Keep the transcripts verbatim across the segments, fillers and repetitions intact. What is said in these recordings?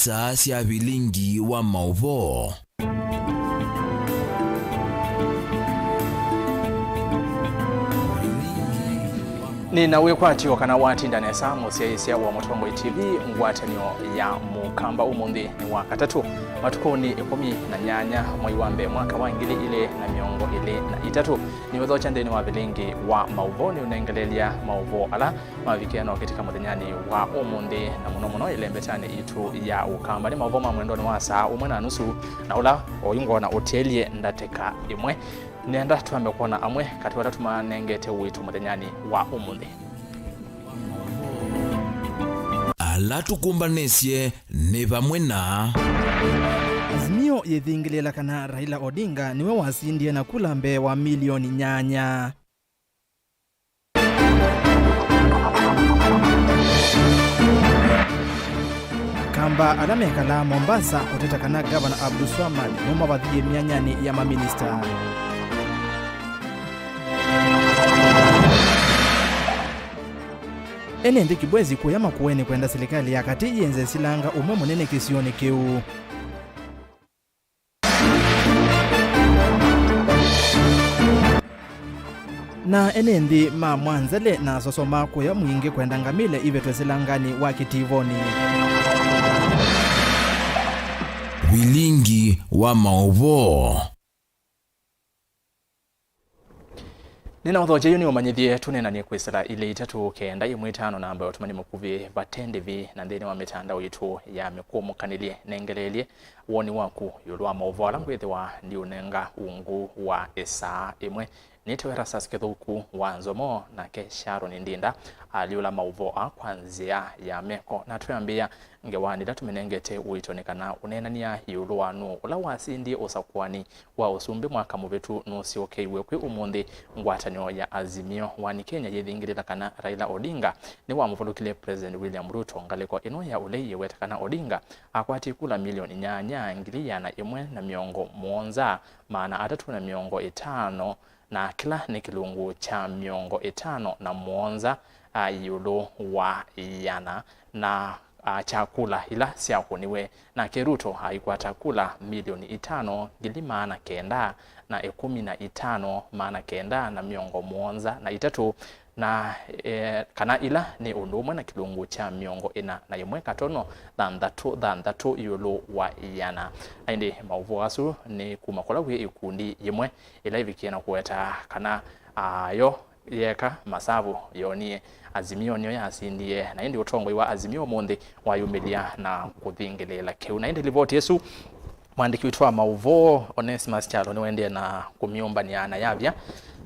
Saa sya vilingi wa maũvoo. Nĩ na wĩkwatyo kana watinda nesa mũsyaĩĩsya wa Mũtongoi T V, ngwatanĩo ya Mũkamba ũmũnthĩ nĩ wa katatũ, matukũnĩ ĩkũmi na nyanya mwei wa mbee mwaka wa ngili ilĩ na mĩongo ĩlĩ na itatũ. Nĩwĩthokya nthĩnĩ wa vilingi wa maũvoo nĩũnengelelya maũvoo ala mavikĩa na ũkĩtika mũthenyanĩ wa ũmũnthĩ, na mũno mũno ĩlembetanĩ yitũ ya Ũkamba. Nĩ maũvoo ma mwendonĩ wa saa ũmwe na nusu, na ũla oyu ngwona ũtĩelye ndatĩka ĩmwe. Nĩenda twambe kwona amwe katĩ wa ala tũmanengete ũito mũthenyanĩ wa ũmũnthĩ. Ala tũkũmbanĩsye nĩ vamwe na Azimio yĩthingĩlĩĩla kana Raila Odinga nĩwe wasindie na kula mbee wa milioni nyanya. Akamba ala mekalaa Mombasa kũteta kana Gavana Abdulswamad nĩmavathie myanyanĩ ya maminista. Ene nthĩ Kibwezi kũya Makueni kwenda silikalĩ ya katĩ yĩenze silanga ũmwe mũnene kĩsionĩ kĩu. Na ene nthĩ ma Mwanzele na Sosoma kũya Mwingĩ kwenda ngamĩle ivetwe silanganĩ wa Kĩtivonĩ. Vilingi wa maũvoo. Nĩnaũthokya yu nĩũmanyĩthye tũneenanie kwĩsĩla ilĩ itatũ kenda ĩmwe itano namba ya ũtũmani mũkuvĩ vate ndĩvi na nthĩnĩ wa mĩtandao yitũ ya mĩkũmũkanĩlye. Nengeleelye woni waku ĩũlũ wa maũvoo ala ngwĩthĩwa ndiũnenga ungu wa ĩsaa ĩmwe. Nĩtawa Erastus Kĩthũku wa Nzomo, nake Sharon Ndinda alyũla maũvoo aa kwa nzĩa ya meko, na twĩambĩĩa ngewanĩ ĩla tũmĩnengete ũito nĩ kana ũneenany'a ĩũlũ wa nũũ ũla wasindie ũsakũani wa ũsumbĩ mwaka mũvĩtu nũsyokeiw'e kwĩ ũmũnthĩ. Ngwatanĩo ya Azimio One Kenya yĩthingĩlĩla kana Raila Odinga nĩwamũvalũkile President William Ruto. Ngalĩko ĩno ya ũlei yĩweta kana Odinga akwatie kula milioni nyanya, ngili ĩana ĩmwe na mĩongo mũonza, maana atatũ na mĩongo ĩtano, na kĩla nĩ kĩlungu kya mĩongo ĩtano na mũonza, a, ĩũlũ wa ĩana, na, a, kya kula ila syakũniwe. Nake Ruto aikwata kula milioni itano, ngili maana kenda na ĩkũmi na itano, maana kenda na mĩongo mũonza na itatũ, na, e, kana ila nĩ ũndũ ũmwe na kĩlungu kya mĩongo ĩna na ĩmwe katono thanthatũ thanthatũ ĩũlũ wa ĩana. Na ĩndĩ maũvoo asu nĩ kuma kũla kwĩ ĩkundi yĩmwe ĩla ĩvikie na kũweta kana, a, yo yeka masavu yonie Azimio nĩyo yasindie, na ĩndĩ ũtongoi wa Azimio ũmũnthĩ wayumĩlya na kũthingĩlĩĩla kĩu. Na ĩndĩ livoti ĩsu, mwandĩki witũ wa maũvoo Onesimus Kyalo nĩwaendie na kũmyũmbanĩa na yavya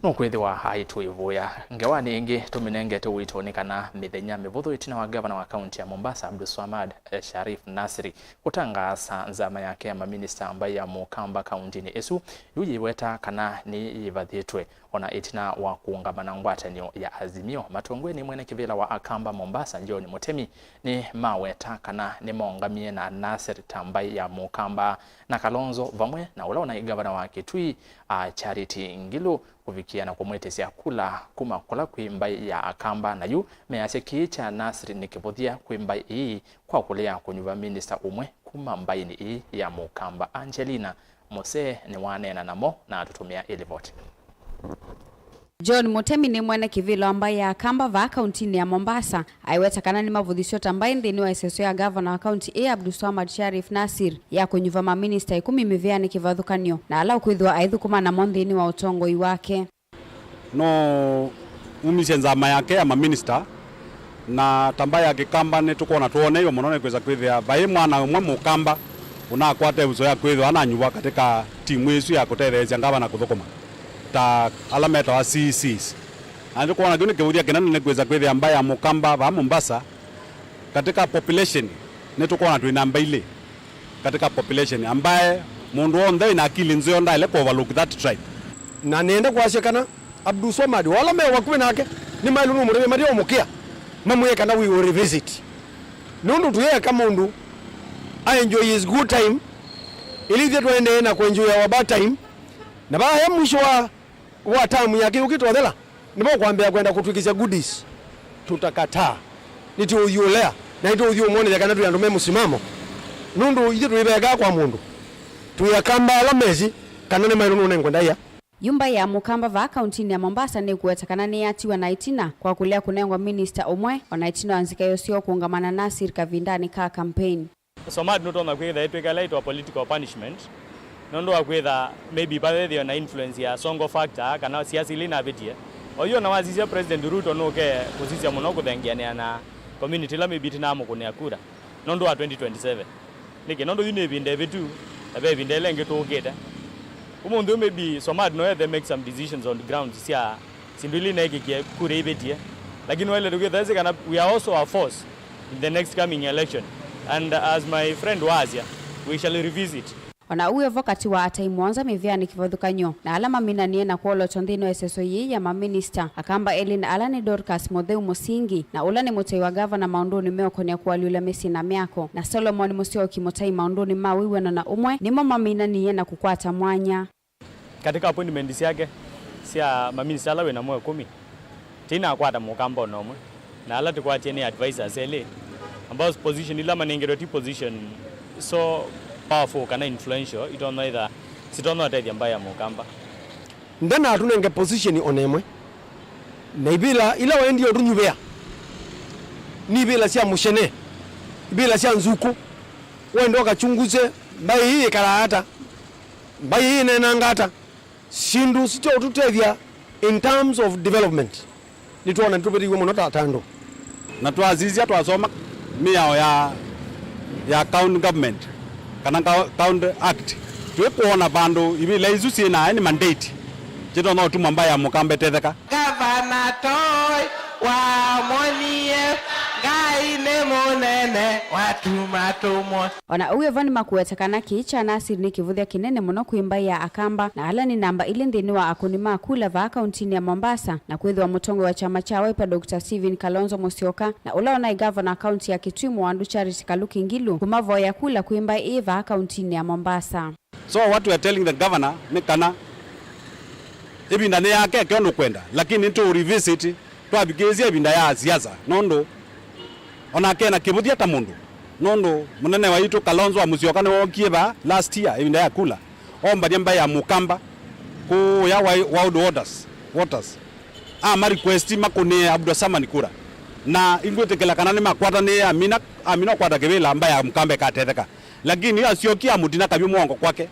nũkwĩthĩwa aitũĩvũya. Ngewanĩ ĩngĩ tũmĩnengete ũito nĩ kana mĩthenya mĩvũthũ ĩtina wa ngavana wa kaunti ya Mombasa Abdulswamad, eh, Sharif Nasri kũtangaasa nzama yake ya maminista mbaĩ ya Mũkamba kauntinĩ ĩsu, yu yĩweta kana nĩyĩvathĩtwe. O na ĩtina wa kũũngama na ngwatanĩo ya Azimio, matongoi nĩ mwene kĩvĩla wa Akamba Mombasa, John Mũtemi, nĩmaweta kana nĩmaũngamie na Nasir ta mbaĩ ya Mũkamba, na Kalonzo vamwe na ũla ũnaĩ ngavana wa Kitui, a, Charity Ngilu, kũvikĩa na kũmwĩtĩsya kula kuma kũla kwĩ mbaĩ ya Akamba, na yu measya kĩĩ kya Nasir nĩ kĩvũthya kwĩ mbaĩ ĩĩ kwa kũlea kũnyuva minista ũmwe kuma mbaĩnĩ ĩĩ ya Mũkamba. Angelina Mose nĩwaneena namo na atũtũmĩa ĩlivoti. John Mũtemi nĩ mwene kĩvĩla wa mbaĩ ya Akamba vaa kauntinĩ ya Mombasa. Aiweta kana nĩmavũthisyo ta mbaĩ nthĩnĩ wa ĩseso ya ngavana wa kaunti ĩĩ Abdulswamad Sharif Nasir ya kũnyuva maminista ĩkũmi mĩvĩanĩ kĩvathũkany'o na ala ũkwĩthĩwa aithũkũma namo nthĩnĩ wa ũtongoi wake. No umisye nzama yake ya maminista, na ta mbaĩ ya Kĩkamba nĩtũkwona twoneeiwe mũno nĩ kwĩsa kwĩthĩa vai mwana ũmwe Mũkamba ũnakwata ĩvuso ya kwĩthĩwa ananyuva katika timu ĩsu ya kũtetheesya ngavana kũthũkũma ta ala metawa C E Cs. Na nĩtũkwona kĩu nĩ kĩvũthya kĩnene nĩ kwĩsa kwĩthĩa mbaĩ ya Mũkamba vaa Mombasa katika population nĩtũkwona twĩ namba ilĩ katika population ambaye mũndũ w'onthe wĩna akili nzeo ndaĩle kũ overlook that tribe. Na nĩenda kwasya kana Abdulswamad, o ala me vakuvĩ nake, nĩmaĩlwe nĩ mũtemi matyaũmũkĩa, mamwĩe kana we will revisit. Nũndũ tũyeka mũndũ a enjoy his good time, ĩla ithyĩ twaendee na kũ enjoy our bad time, na vaa e mwisho wa wa tamu yake yũkĩte ũthela, nĩvo kwambĩa kwenda kũtwĩkĩsya goodies. Tutakataa. Nĩtũũthiũlea, na nĩtũũthiũmwonethya kana twĩ andũ me mũsimamo. Nũndũ ithyĩ tũivekaa kwa mũndũ, twĩ Akamba ala mesĩ kana nĩmaĩlwe nũnengwe ndaĩa. Yu mbaĩ ya Mũkamba vaa kauntinĩ ya Mombasa nĩkũweta kana nĩyatiwa na ĩtina kwa kũlea kũnengwa minista ũmwe, o na ĩtina wa nzika ĩyo syoo kũũngamana Nasir kavindanĩ ka campaign. Somad nũtonya kwĩtha ĩtw'ĩka ĩla ĩtawa political punishment, nũndũ wa kwĩtha maybe vathethĩwe na influence ya Sonko factor kana siasa ila inavĩtie. Oyu ona wasisya President Ruto nũke kũsisya mũno kũthengeanĩa na community ĩla maybe tinamũkũnĩa kura nũndũ wa twenty twenty-seven. Nĩkĩ? Nũndũ yu nĩ ĩvinda ĩvĩtu, na ve ĩvinda ĩla ĩngĩ tũũkĩte. Ũmũnthĩ ũyũ maybe Somad no ethe make some decisions on grounds sya syĩndũ ila inaekĩkie kura ivĩtie, lakini waĩle tũkĩthaĩsĩ kana we are also a force in the next coming election, and as my friend waasya, we shall revisit. O na ũu wĩ vo, katĩ wa atai mũonza mĩvĩanĩ kĩvathũkany'o na ala maminanie na kwolotwa nthĩnĩ wa ĩseso yĩĩ ya maminista, Akamba elĩ na ala nĩ Dorcas Mũtheu Mũsingi, na ũla nĩ mũtai wa gavana maũndũnĩ meũkonĩa kũalyũla mĩsyĩ na myako, na Solomon Mũsyoki, mũtai maũndũnĩ ma wĩw'ano na ũmwe, nĩmo maminanie na kũkwata mwanya. Katika appointment syake sya maminista ala wĩ namo ĩkũmi, tinakwata Mũkamba o na ũmwe, na ala tũkwatie nĩ advisors elĩ, ambao position ila manengetwe ti position so powerful kana influential itonya itha sitonya ũtethya mbaĩ ya Mũkamba. Ndanatũnenge position o na ĩmwe, na ivĩla ila waendie ũtũnyuvĩa nĩ ivĩla sya mũcene, ivĩla sya nzukũ. Wende ũkachunguse mbaĩ ĩĩ yĩkalaa ata, mbaĩ ĩĩ ĩneenanga ata. Syĩndũ sityo ũtũtethya in terms of development, nĩtwona nĩtũvĩtĩiwe mũno ta, ta andũ. Na twasisya twasoma mĩao ya, ya county government kana cou-, county act, twĩkwona vandũ ivĩla isu syĩ na any mandate kĩtonya ũtuma mbaĩ ya Mũkamba ĩtetheka. Gavana Toi wamonie Ngai nĩ mũnene, watuma tũmwone. O na ũu wĩ vo, nĩmakũweta kana kĩĩ kya Nasir nĩ kĩvũthya kĩnene mũno kwĩ mbaĩ ya Akamba, na ala nĩ namba ilĩ nthĩnĩ wa akũni ma kula vaa kauntinĩ ya Mombasa, na kwĩthĩwa mũtongoi wa kyama kya Wiper Doctor Stephen Kalonzo Musyoka, na ũla ũnaĩ gavana wa kaunti ya Kitui Mũwandu Charity Kaluki Ngilu, kũmavoya kula kwĩ mbaĩ ĩĩ vaa kauntinĩ ya Mombasa. So what we are telling the governor nĩ kana ĩvinda nĩ yake, eke ũndũ ũkwenda, lakini nĩtũ revisit twavikĩĩsya ĩvinda ya siasa, nũndũ onake ena kĩvũthya ta mũndũ, nũndũ mũnene waitũ Kalonzo wa Musyoka nĩwookie vaa last year ĩvinda ya kula, oombany'a mbaĩ ya Mũkamba kũya Wild Waters, Waters. Ama request makũnĩe Abdulswamad kura, na ingwĩtĩkĩla kana nĩmakwatanĩe, amina, amina ũkwata kĩvĩla mbaĩ ya Mũkamba ĩkatetheka. Lakini asyokie amũtina kavyũ mũongo kwake,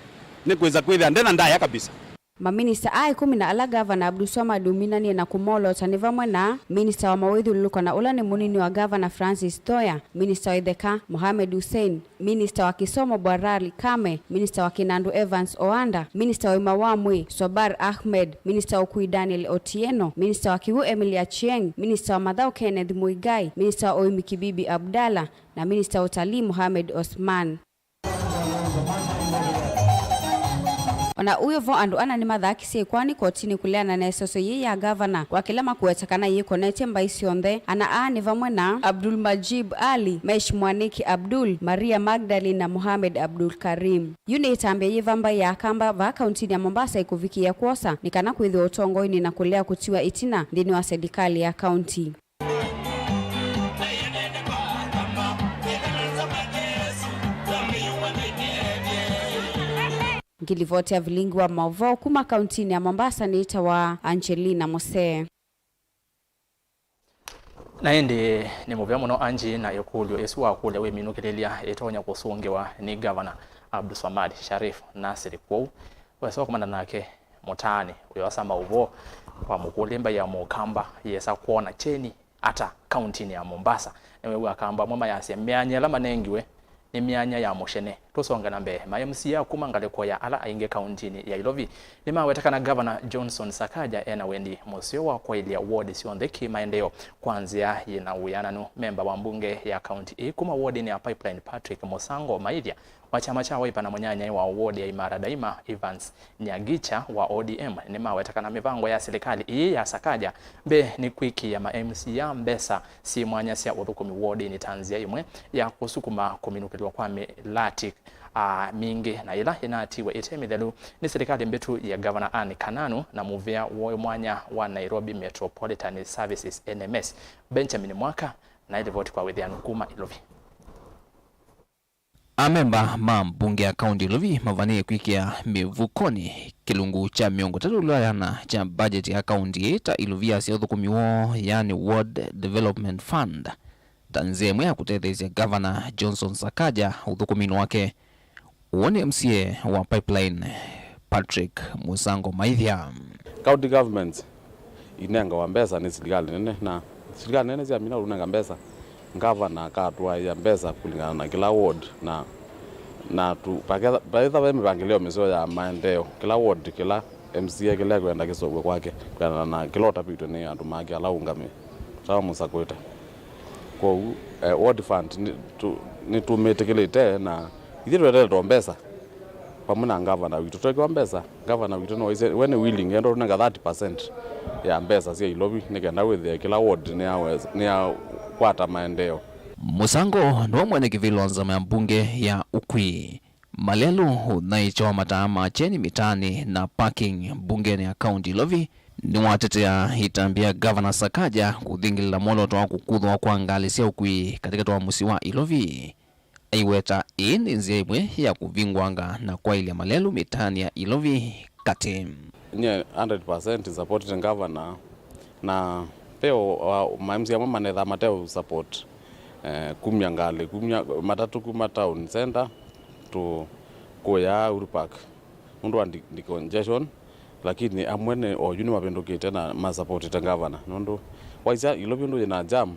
nĩkwĩsa kwĩthĩa ndena ndaĩa kabisa. Maminista aa ĩkũmi na ala Gavana Abdulswamad ũminanie na kũmolota nĩ vamwe na minista wa mawĩthyũlũlũko na ũla nĩ mũnini wa Gavana Francis Thoya, minista wa itheka Mohamed Hussein, minista wa kĩsomo Bwarali Kame, minista wa kĩnandũ Evans Oanda, minista wa ũima wa mwĩĩ Sobar Ahmed, minista wa ũkui Daniel Otieno, minista wa kĩw'ũ Emily Achieng, minista wa mathaũ Kenneth Muigai, minista wa ũĩmi Kibibi Abdallah, na minista wa ũtalii Mohamed Osman. O na ũu wĩ vo, andũ ana nĩmathakisye ĩkoani kotinĩ kũleana na ĩseso yĩĩ ya gavana, kwa kĩla makũweta kana yĩkonetye mbaĩ syonthe. Ana aa nĩ vamwe na Abdul Majib Ali, Mesh Mwaniki Abdul, Maria Magdalene na Mohamed Abdul Karim. Yu nĩ ĩtambya yĩva mbaĩ ya Akamba vaa kauntinĩ ya Mombasa ĩkũvikĩĩa kwosa nĩ kana kwĩthĩwa ũtongoinĩ na kũlea kũtiwa ĩtina nthĩnĩ wa selikalĩ ya kaunti. Ngilivoti ya vilingi wa maũvoo kuma kauntinĩ ya Mombasa nĩtawa Angelina Musee. Na ĩndĩ nĩ mũvea mũno Angie, na ĩkũlyo ĩsu wakũlya wĩminũkĩlĩlya ĩtonya kũsũngĩwa nĩ Gavana Abdulswamad Sharif Nasir. Kwoou wesa kũmana nake mũtaanĩ ũyosa maũvoo, wamũkũlya mbaĩ ya Mũkamba yĩesa kwona kyeni ata kauntinĩ ya Mombasa. Nĩwew'a Akamba amwe mayasya myanya ĩla manengiwe nĩ myanya ya mũcene. Tũsonge na mbee, ma M C A kuma ngalĩko ya ala aingĩ kauntinĩ ya Ilovi nĩmaweta kana Gavana Johnson Sakaja ena wendi mũseo wa kwaĩlya wodi syonthe kĩ-maendeeo kwa nzĩa yĩna wĩananu. Memba wa mbunge ya kaunti ĩĩ kuma wodinĩ ya Pipeline Patrick Mũsango Maithya wa kyama kya Wiper na mũnyanyae wa wodi ya Imara Daima Evans Nyagicha wa O D M nĩmaweta kana mĩvango ya silikalĩ ĩĩ ya Sakaja mbee nĩ kwĩkĩĩa ma M C A mbesa syĩ mwanya sya ũthũkũmi wodinĩ ta nzĩa ĩmwe ya kũsukuma kũminũkĩlw'a kwa mĩlatĩ, aa, mingĩ na ĩla ĩnatiwe ĩte mĩthelu nĩ silikalĩ mbĩtu ya Gavana Anne Kananu na mũvĩa wa mwanya wa Nairobi Metropolitan Services, N M S, Benjamin Mwaka, na ĩlivoti kwa wĩthĩanu kuma Ilovi. Amemba ma mbunge ya kaunti Ilovi mavanĩe kwĩkĩa mĩvukonĩ kĩlungu kya mĩongo ĩtatũ ĩla yana kya budget ya kaunti ĩĩ ta Ilovi yasya ũthũkũmi woo, yani Ward Development Fund, ta nzĩa ĩmwe ya kũtetheesya Gavana Johnson Sakaja ũthũkũminĩ wake. Ũũ nĩ M C A wa Pipeline, Patrick Mũsango Maithya. County governments inengawa mbesa nĩ silikalĩ nene, na silikalĩ nene syamina ũnenga mbesa, ngavana akatwaĩa mbesa kũlingana na kĩla ward, na, na tu, paketha, paetha ve mĩvangĩlĩo mĩseo ya maendeeo, kĩla ward, kĩla M C A kĩla ekwenda kĩseũvw'e kwake, kũlingana na kĩla ũtavĩtw'e nĩ andũ make ala ũngamĩe, ala mamũsakũĩte. Kwoou, eh, ward fund nĩ tu, nĩtũmĩtĩkĩlĩte, na ithyĩ tweteletwe mbesa vamwe na ngavana witũ. Twekiwa mbesa, ngavana witũ nĩwaisye we nĩ willing, enda ũnenga thirty percent ya mbesa sya Ilovi nĩ kenda wĩthĩe kĩla ward nĩyaweza, nĩyakwata maendeeo. Mũsango nĩwe mwene kĩvĩla wa nzama ya mbunge ya ũkui. Malelũ, ũthaĩkya wa mataa ma kyeni mĩtaanĩ na parking mbungenĩ ya kaunti Ilovi nĩwatetea ĩtambya ya Gavana Sakaja kũthingĩlĩla mwolooto wa kũkuthwa kwa ngalĩ sya ũkui katĩkatĩ wa mũsyĩ wa Ilovi. Aiweta ĩĩ nĩ nzĩa ĩmwe ya kũvingũanga na kwaĩlya malelũ mĩtaanĩ ya Ilovi katĩ. Nyie hundred percent supported governor, na ve o, o, ma M C A amwe manethaa mate ũ support, eh, kumya ngalĩ, kumya matatũ kuma town center to kũya Uhuru Park nũndũ wa de-, decongestion, lakini amwe nĩ oyu nĩmavĩndũkĩte na masupportĩte governor nũndũ waisya Ilovi ũndũ yĩna jam.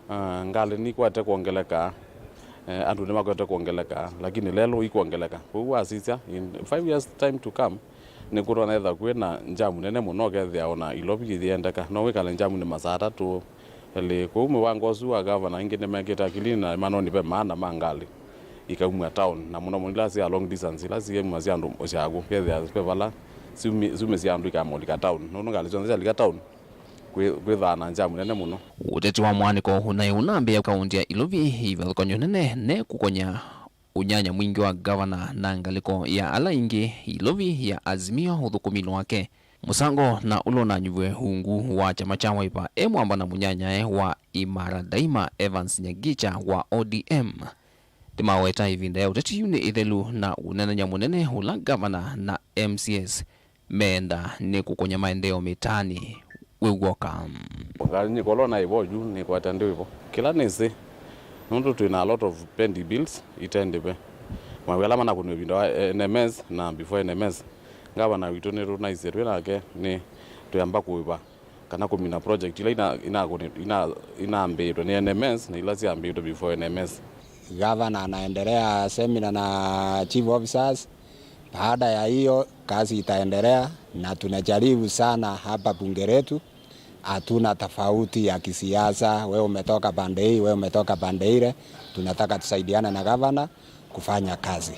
Ah, ngalĩ nikwete kwongeleka, eh, andũ nĩmakwete kwongeleka, lakini lelũ ikwongeleka. Kwoou wasisya, in five years time to come, nĩkũtonetha kwĩ na njamu nene mũno, ũkethĩa ona Ilovi yĩendeka. No wĩkale njamu nĩ masaa atatũ, elĩ. Kwoou mũvango ũsu wa gavana aingĩ nĩmekĩte akilini na manoni ve maana ma ngalĩ ikaumw'a town, na mũno mũno ila sya long distance, ila siuma sya andũ ũsyaku, kethĩa ve vala siumi-, siumĩsya andũ ikamũlika town. Nũndũ ngalĩ syonthe syalika town, kwĩ-, kwĩthaa na njamu nene mũno. Ũteti wa mwanĩko ũnaĩ ũnambĩĩa kaunti ya Ilovi, ivathũkany'o nene ne kũkony'a ũnyanya mwingĩ wa gavana na ngalĩko ya ala aingĩ Ilovi ya Azimio ũthũkũminĩ wake. Mũsango na ũla ũnanyuvw'e ungu wa kyama kya Wiper e mwamba na mũnyanyae wa Imara Daima Evans Nyagicha wa O D M. Nĩmaweta ĩvinda ya ũteti yu nĩ ĩthelu na ũnenany'a mũnene ũla gavana na M C As meenda nĩ kũkũnya maendeeo mĩtaanĩ wĩ w'oka. Ngalĩ nĩkolwa naĩ vo yu nĩkwata ndĩw'ĩ vo. Kĩla nĩsĩ, nũndũ twĩ na a lot of pending bills itendĩve. Mawĩa ala manakũniwe ĩvinda wa N M S na before N M S, ngavana witũ nĩtũnaisye twĩ nake nĩ twĩamba kũĩva kana kũmina project ila ina-, ina-, ina-, inambĩĩtwe nĩ N M S na ila syambĩĩtwe before N M S. Gavana anaendelea seminar na chief officers. Baada ya hiyo, kazi itaendelea na tunajaribu sana hapa bunge letu. Hatuna tofauti ya kisiasa, wewe umetoka pande hii, wewe umetoka pande ile. Tunataka tusaidiane na gavana kufanya kazi.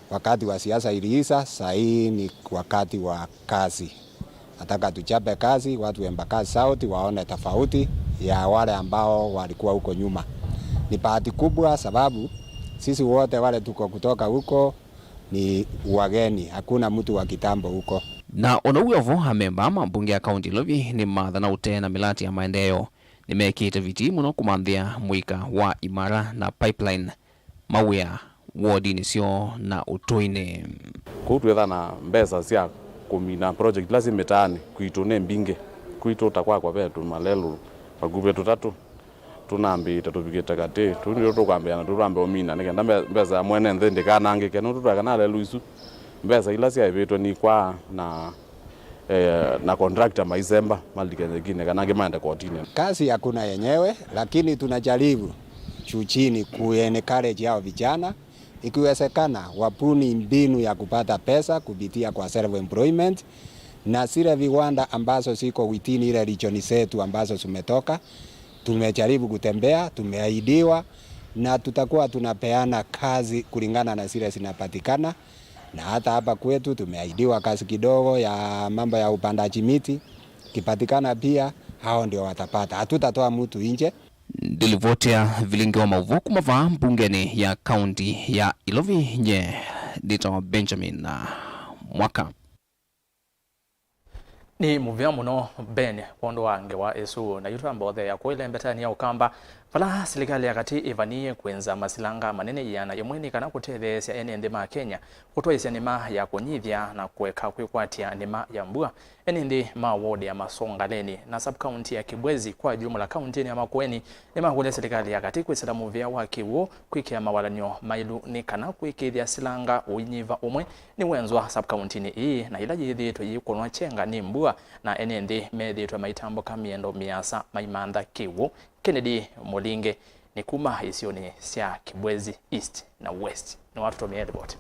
Wakati wa siasa iliisha, saa hii ni wakati wa kazi. Nataka tuchape kazi, watu wa Embakasi South waone tofauti ya wale ambao walikuwa huko nyuma. Ni bahati kubwa sababu sisi wote wale tuko kutoka huko ni wageni, hakuna mtu wa kitambo huko. Na ona ũu wĩ o vo, amemba ma mbunge ya kaunti Ilovi nĩmathana ũtee na mĩlati ya maendeeo nĩmekĩte vitii mũno kũmanthĩa mũika wa Imara na Pipeline mawĩa wodinĩ syoo na ũtũinĩ. Kũu twĩtha na mbesa sya kũmina project ila syĩ mĩtaanĩ kwitũ nĩ mbingĩ. Kwitũ ta kwakwa ve tũmalelũ vakuvĩ tũtatũ tũnambĩĩte tũvikĩte katĩ, tũu nĩtwo tũkwambĩĩa na tũu twambe ũmina nĩ kenda mbe-, mbesa ya mwene nthĩ ndĩkanangĩke, nũndũ tweka na lelũ isu mbesa ila syaĩvĩtwe nikwaa na eh, na contractor maisemba malike nyekinĩ kana angĩ maende kotinĩ. Kazi hakuna yenyewe, lakini tunajaribu juu chini ku encourage hao vijana, ikiwezekana wabuni mbinu ya kupata pesa kupitia kwa self employment, na zile viwanda ambazo ziko within ile region zetu ambazo zimetoka, tumejaribu kutembea, tumeahidiwa, na tutakuwa tunapeana kazi kulingana na zile zinapatikana. Na hata hapa kwetu tumeahidiwa kazi kidogo ya mambo ya upandaji miti. Ikipatikana pia, hao ndio watapata. Hatutatoa mtu nje. Ndilivotea vilingi wa maũvoo kuma vaa mbungenĩ ya kaunti ya Ilovi, nye nĩtawa Benjamin Mwaka. Nĩ mũvea mũno, Ben, kwondũ wa ngewa ĩsu. Na yu twamba ũtheea kũĩle mbetanĩ ya Ũkamba, Vala silikalĩ ya katĩ ĩvanie kwĩnza masilanga manene ĩana yĩmwe nĩ kana kũtetheesya ene nthĩ ma Kenya kũtwaĩsya nĩma ya kũnyithya na kũeka kwĩkwatya nĩma ya mbua, ene nthĩ ma ward ya Masongaleni na sub-county ya Kibwezi kwa jumla kauntinĩ ya Makueni nĩmakũlya silikalĩ ya katĩ kwĩsĩla mũvĩa wa kĩw'ũ kwĩkĩa mawalany'o maĩlu nĩ kana kũĩkĩĩthya silanga ũinyiva ũmwe nĩwenzwa sub-countinĩ ĩĩ na yĩla yĩthĩĩtwe yĩkũnwa kyenga nĩ mbua na ene nthĩ methĩĩtwe maitambũka mĩendo mĩasa maimantha kĩw'ũ. Kennedy Mũlinge nĩ kuma isionĩ sya Kibwezi East na West nĩwatũtũmĩe livoti.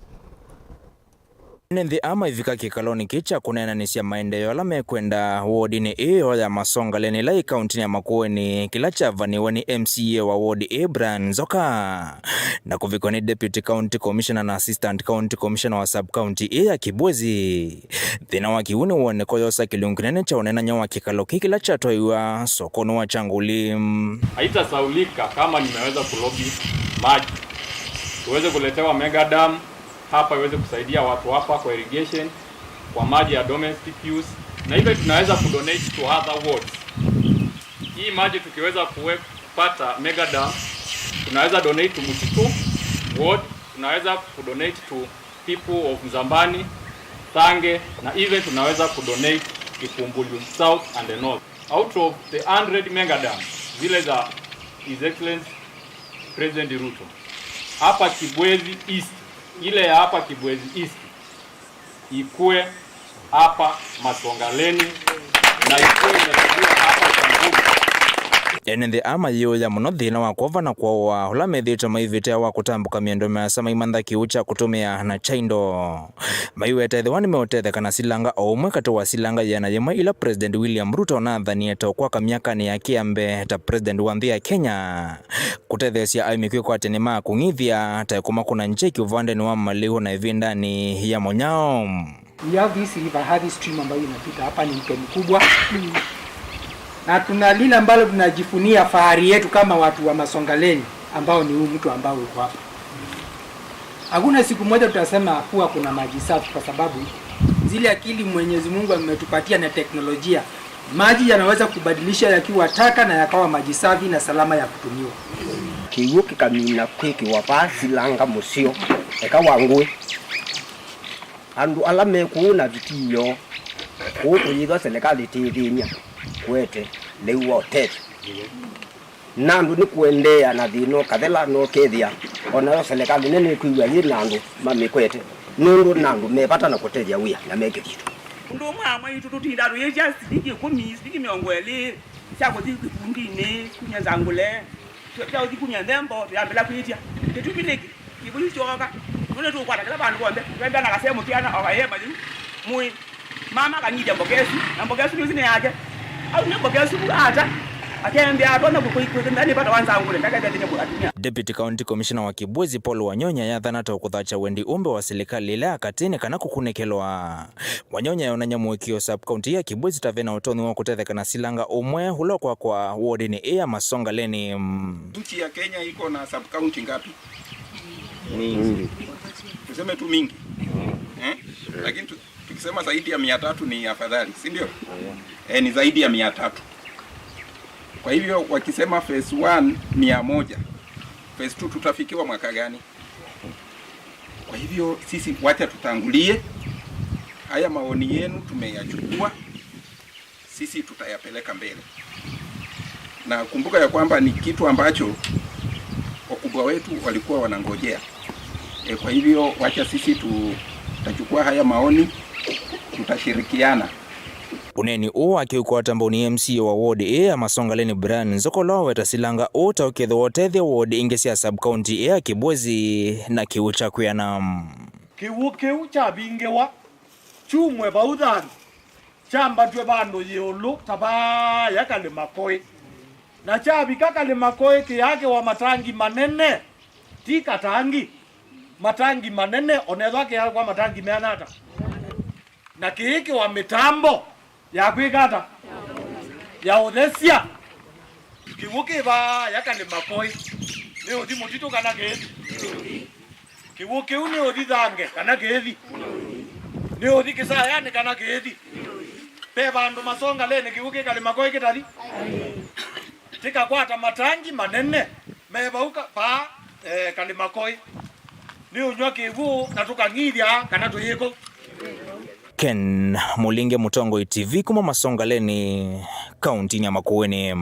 Ene nthĩ aa maivika kĩkalonĩ kĩĩ kya kũneenanĩsya maendeeo ala mekwenda wodinĩ ĩĩ yoo ya Masongaleni ĩla ĩ kauntinĩ ya Makueni, kĩla kyavaniwe nĩ M C A wa wodi ĩĩ Brian Nzoka na kũvikwa nĩ Deputy County Commissioner na Assistant County Commissioner wa sub-county ĩĩ ya Kibwezi. Thĩna wa kĩw'ũ nĩwoneka ũyosa kĩlungu kĩnene kya ũneenany'a wa kĩkalo kĩĩ kĩla kyatwaiwa sokonĩ wa Kyanguli. Haitasaulika kama nimeweza kulobi maji. Tuweze kuletewa mega dam hapa iweze kusaidia watu hapa kwa irrigation, kwa maji ya domestic use. Na hivyo tunaweza kudonate to other wards. Hii maji tukiweza kuwe-, kupata mega dam, tunaweza donate to Mutitu ward, tunaweza kudonate to people of Nzambani, Thange, na even tunaweza kudonate Kipumbuyu South and the North. Out of the hundred mega dams, zile za His Excellency President Ruto, hapa Kibwezi East, ile ya hapa Kibwezi East, ikue hapa Masongaleni na ikuwe imekaliwa hapa Kyanguli. Ene nthĩ aa mayĩũya mũno thĩna wa kwova na kwowa ũla methĩĩtwe maivĩte wa kũtambũka mĩendo mĩasa maimantha kĩw'ũ kya kũtũmĩa na kya indo. Maiweta ethĩwa nĩmeũtetheka na silanga o ũmwe katĩ wa silanga ĩana yĩmwe ila President William Ruto ũnathanie ta ũkwaka myakanĩ yake ya mbee ta President wa nthĩ ya Kenya. Kũtetheesya aĩmi kwĩkwatya nĩma kũng'ithya ta ĩkũma kũna njeki ũvandenĩ wa malĩu na ĩvindanĩ ya mũnyao. We have this river, Athi stream, ambayo inapita hapa, ni mto mkubwa. Na tuna lile ambalo tunajifunia fahari yetu kama watu wa Masongaleni, ambao ni huu mto ambao uko hapa. Hakuna siku moja tutasema kuwa kuna maji safi, kwa sababu zile akili Mwenyezi Mungu ametupatia na teknolojia, maji yanaweza kubadilisha yakiwa taka na yakawa maji safi na salama ya kutumiwa. Kĩw'ũ kĩkamina kwĩkĩwa vaa silanga mũseo, eka wa ngũĩ. Andũ ala me kũu na vitiio kũu kũyĩthwa selekalĩ ĩtĩthĩny'a kũete lĩu wa ũtethyo. Na andũ nĩ kũendeea na thĩna ũkathela na ũkethĩa o nayo selekalĩ nene ĩkwĩw'a yĩ na andũ mamĩkwete, nũndũ na andũ me vata na kũtethya wĩa na me kĩthito. Ũndũ ũmwe amwe witũ tũtindaa tũyĩsya silingi ĩkũmi, silingi mĩongo ĩlĩ sya kũthi kĩkundinĩ, kumya nzangũle, sya, sya kũthi kumya nthembo, tũyambĩla kwĩtya. Kĩtumi nĩkĩ? Kĩvũli kyooka, nũndũ tũkwata kĩla vandũ vonthe, twembea na kasee mũtiana, o kayemba yĩu, mũĩ. Mama akang'ithya mboka ĩsu, na mboka ĩsu nĩũsi nĩ yake. Au nĩ mboka ĩsu vu ata? Akembea atonya kũkũikũĩkĩnda nĩ vata wa nzangũle, ndakethethĩnya kũ atumia. Deputy County Commissioner wa Kibwezi Paul Wanyonya yathana ta ũkũthakya wendi ũmbe wa silikalĩ ĩla ya katĩ nĩ kana kũkunĩkĩlwa. Wanyonya yonany'a mũĩkĩĩo sub-county ya Kibwezi ta vena ũtonyi wa kũtetheka na silanga ũmwe ũla ũkwakwa wodinĩ ĩĩ ya Masongaleni. Nchi ya Kenya iko na sub-county ngapi? Mingi. Tuseme tu mingi. Eh? Lakini tu, tukisema zaidi ya mia tatu ni afadhali, si ndio? Eh, ni zaidi ya mia tatu. Kwa hivyo wakisema phase one mia moja, phase two tutafikiwa mwaka gani? Kwa hivyo sisi wacha tutangulie. Haya maoni yenu tumeyachukua. Sisi tutayapeleka mbele. Na kumbuka ya kwamba ni kitu ambacho wakubwa wetu walikuwa wanangojea. E, kwa hivyo wacha sisi tu-, tutachukua haya maoni, tutashirikiana. Ũneeni ũũ wake ũkwata mbau nĩ M C A wa ward ĩĩ ya Masongaleni Brian Nzoka ũla waweta silanga ũũ ta ũkethĩwa ũtethya ward ingĩ sya sub-county ĩĩ ya Kibwezi na kĩw'ũ kya kwĩana. Kĩw'ũ kĩu kyavingĩwa kyumwe vau thantũ, kyambatw'e vandũ ĩũlũ ta vaaya kalĩma koĩ. Na kyavika kalĩma koĩ kĩyakĩwa matangi manene, ti katangi, matangi manene, onethwa kĩyakwa matangi meana ata. Na kĩĩkĩwa mĩtambo ya kwĩka ata? Ya ũthesya. Kĩw'ũ kĩ vaaya kalĩma koĩ, nĩ ũthi mũtitũ kana kĩthi? Kĩw'ũ kĩu nĩ ũthi Thange kana kĩthi? Nĩ ũthi Kĩsayanĩ kana kĩthi? Ve vandũ Masongaleni kĩw'ũ kĩ kalĩma koĩ kĩtathi? Tĩkakwata matangi manene me vau ka-, vaa, eh, Kalimakoi. Nĩ ũnyw'a kĩw'ũ na tũkang'ithya kana tũyĩko. Ken Mũlinge, Mũtongoi T V, kuma Masongaleni, kauntinĩ ya Makueni.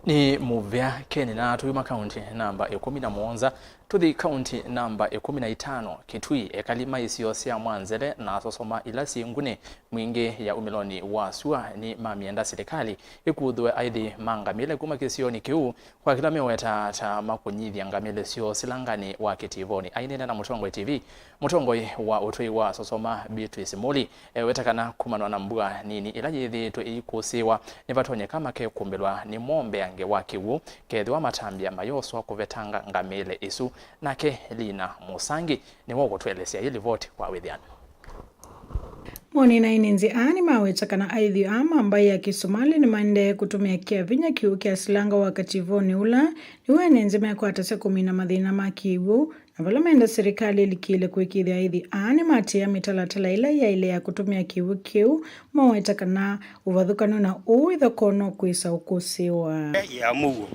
Nĩ mũvea Ken, na tũyuma kaunti namba ĩkũmi na mũonza, tũthi kaunti namba ĩkũmi na itano, Kitui. Ekali ma isio sya Mwanzele na Sosoma ila syĩ ngũnĩ mwingĩ ya umĩlonĩ wa sua nĩ mamyenda silikalĩ ĩkuthũe aithi ma ngamĩle kuma kĩsionĩ kĩu, kwa kĩla mewetaa ta makũnyithya ngamĩle syoo silanganĩ wa kĩtivonĩ. Aineena na Mũtongoi T V, mũtongoi wa ũtũi wa Sosoma, Beatrice Muli, eweta kana kumanwa na mbua nini ĩla yĩthĩĩtwe ĩikũsĩĩwa, nĩvatonyeka makekũmbĩlwa nĩ mombeange wa kĩw'ũ kethĩwa matambya mayoswa kũvetanga ngamĩle ĩsu. Nake Lina Mũsangi nĩwe ũkũtũelesya ĩ livoti kwa wĩthĩanu. Moni na inenzi aa nĩmaweta kana aithi aa ma mbaĩ ya Kĩsomali nĩmaendee kũtũmĩa kĩa vinya kĩw'ũ kya silanga wa kativonĩ ũla nĩw'o enenzi mekwatasya kũmina mathĩna ma kĩw'ũ, na vala menda silikalĩ ĩlikĩle kũĩkĩĩthya aithi aa nĩmatĩĩa mĩtalatala ĩla yaĩle ya kũtũmĩa kĩw'ũ kĩu, maweta kana ũvathũkany'o na ũu ĩthokoo no kwĩsa ũkũsĩĩwa. Ya mũuo,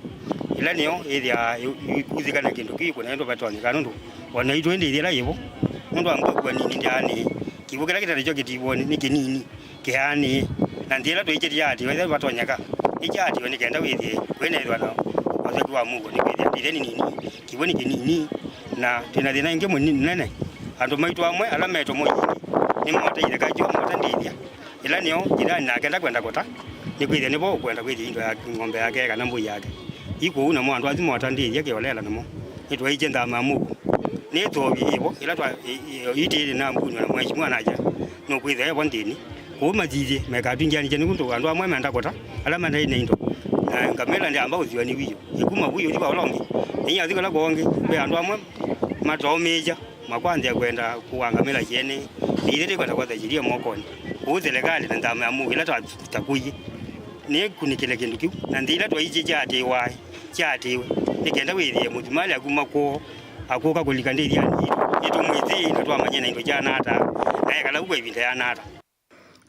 ĩla nĩyo ĩthĩaa ĩ-, ĩkuthĩka na kĩndũ kĩu, kũna ĩndũ vatonyeka, nũndũ o naitũ ĩndĩ ĩthĩ ĩla yĩvo, nũndũ wa mbua kua nini ndyaanĩe, kĩw'ũ kĩla kĩtarĩ kyo kĩtivonĩ nĩ kĩnini. Kĩaanĩe, na nthĩ ĩla twaikĩtie yaatĩĩwa, ĩla vatonyeka, nĩkyaatĩĩwe nĩ kenda wĩthĩe kwĩneethĩwa na ũtheki wa mũuo, nĩ kwĩthĩa nthĩ nĩ nini, kĩw'ũ nĩ kĩnini, na twĩ na thĩna ĩngĩ mũnene. Andũ maitũ amwe ala me tũmũinĩ nĩmoota itheka syoo, moota ndĩthya, ĩla nĩyo njĩranĩ nake ndakwenda kũta, nĩ kwĩthĩa nĩvo ũkwenda kwĩthĩa indo ya ng'ombe yake kana mbũi yake. Ĩ kwoou namo andũ asu moota ndĩthya kĩolela namo. Nĩtwaĩkye nthama ya mũuo. Nĩ ĩtovi ĩvo, ĩla twa-, ĩ-, ĩ-, ĩitĩĩlye na mbunĩ, na mheshimiwa naja, nũkwĩthĩa evo nthĩnĩ. Kwoou mathithye, mekatwingĩanĩsya nĩ ũndũ andũ amwe menda kũta, ala mataĩ na indo. Na ngamĩla ndyaamba ũthiwa nĩ wiũ. Ĩkuma vu yũthi kwa ũla ũngĩ, na iyathi kũla kwa ũngĩ, ve andũ amwe mataũmĩĩsya, makwanzĩa kwenda kũaa ngamĩla syene, na ithyĩ tĩkwenda kwatha sheria mokonĩ. Kwoou silikalĩ na nthama ya mũuo ĩla twa-, takũie, nĩkunĩkĩle kĩndũ kĩu, na nthĩ ila twaisye kyaatĩĩwa, kyaatĩĩwe, nĩ kenda wĩthĩe mũthumalĩ akuma kwoo, akũka kũlika ndĩthyanĩ yitũ, nĩtũmwĩthĩe na twamanyie na indo kyaana ata, na ekala vu kwa ĩvinda yaana ata.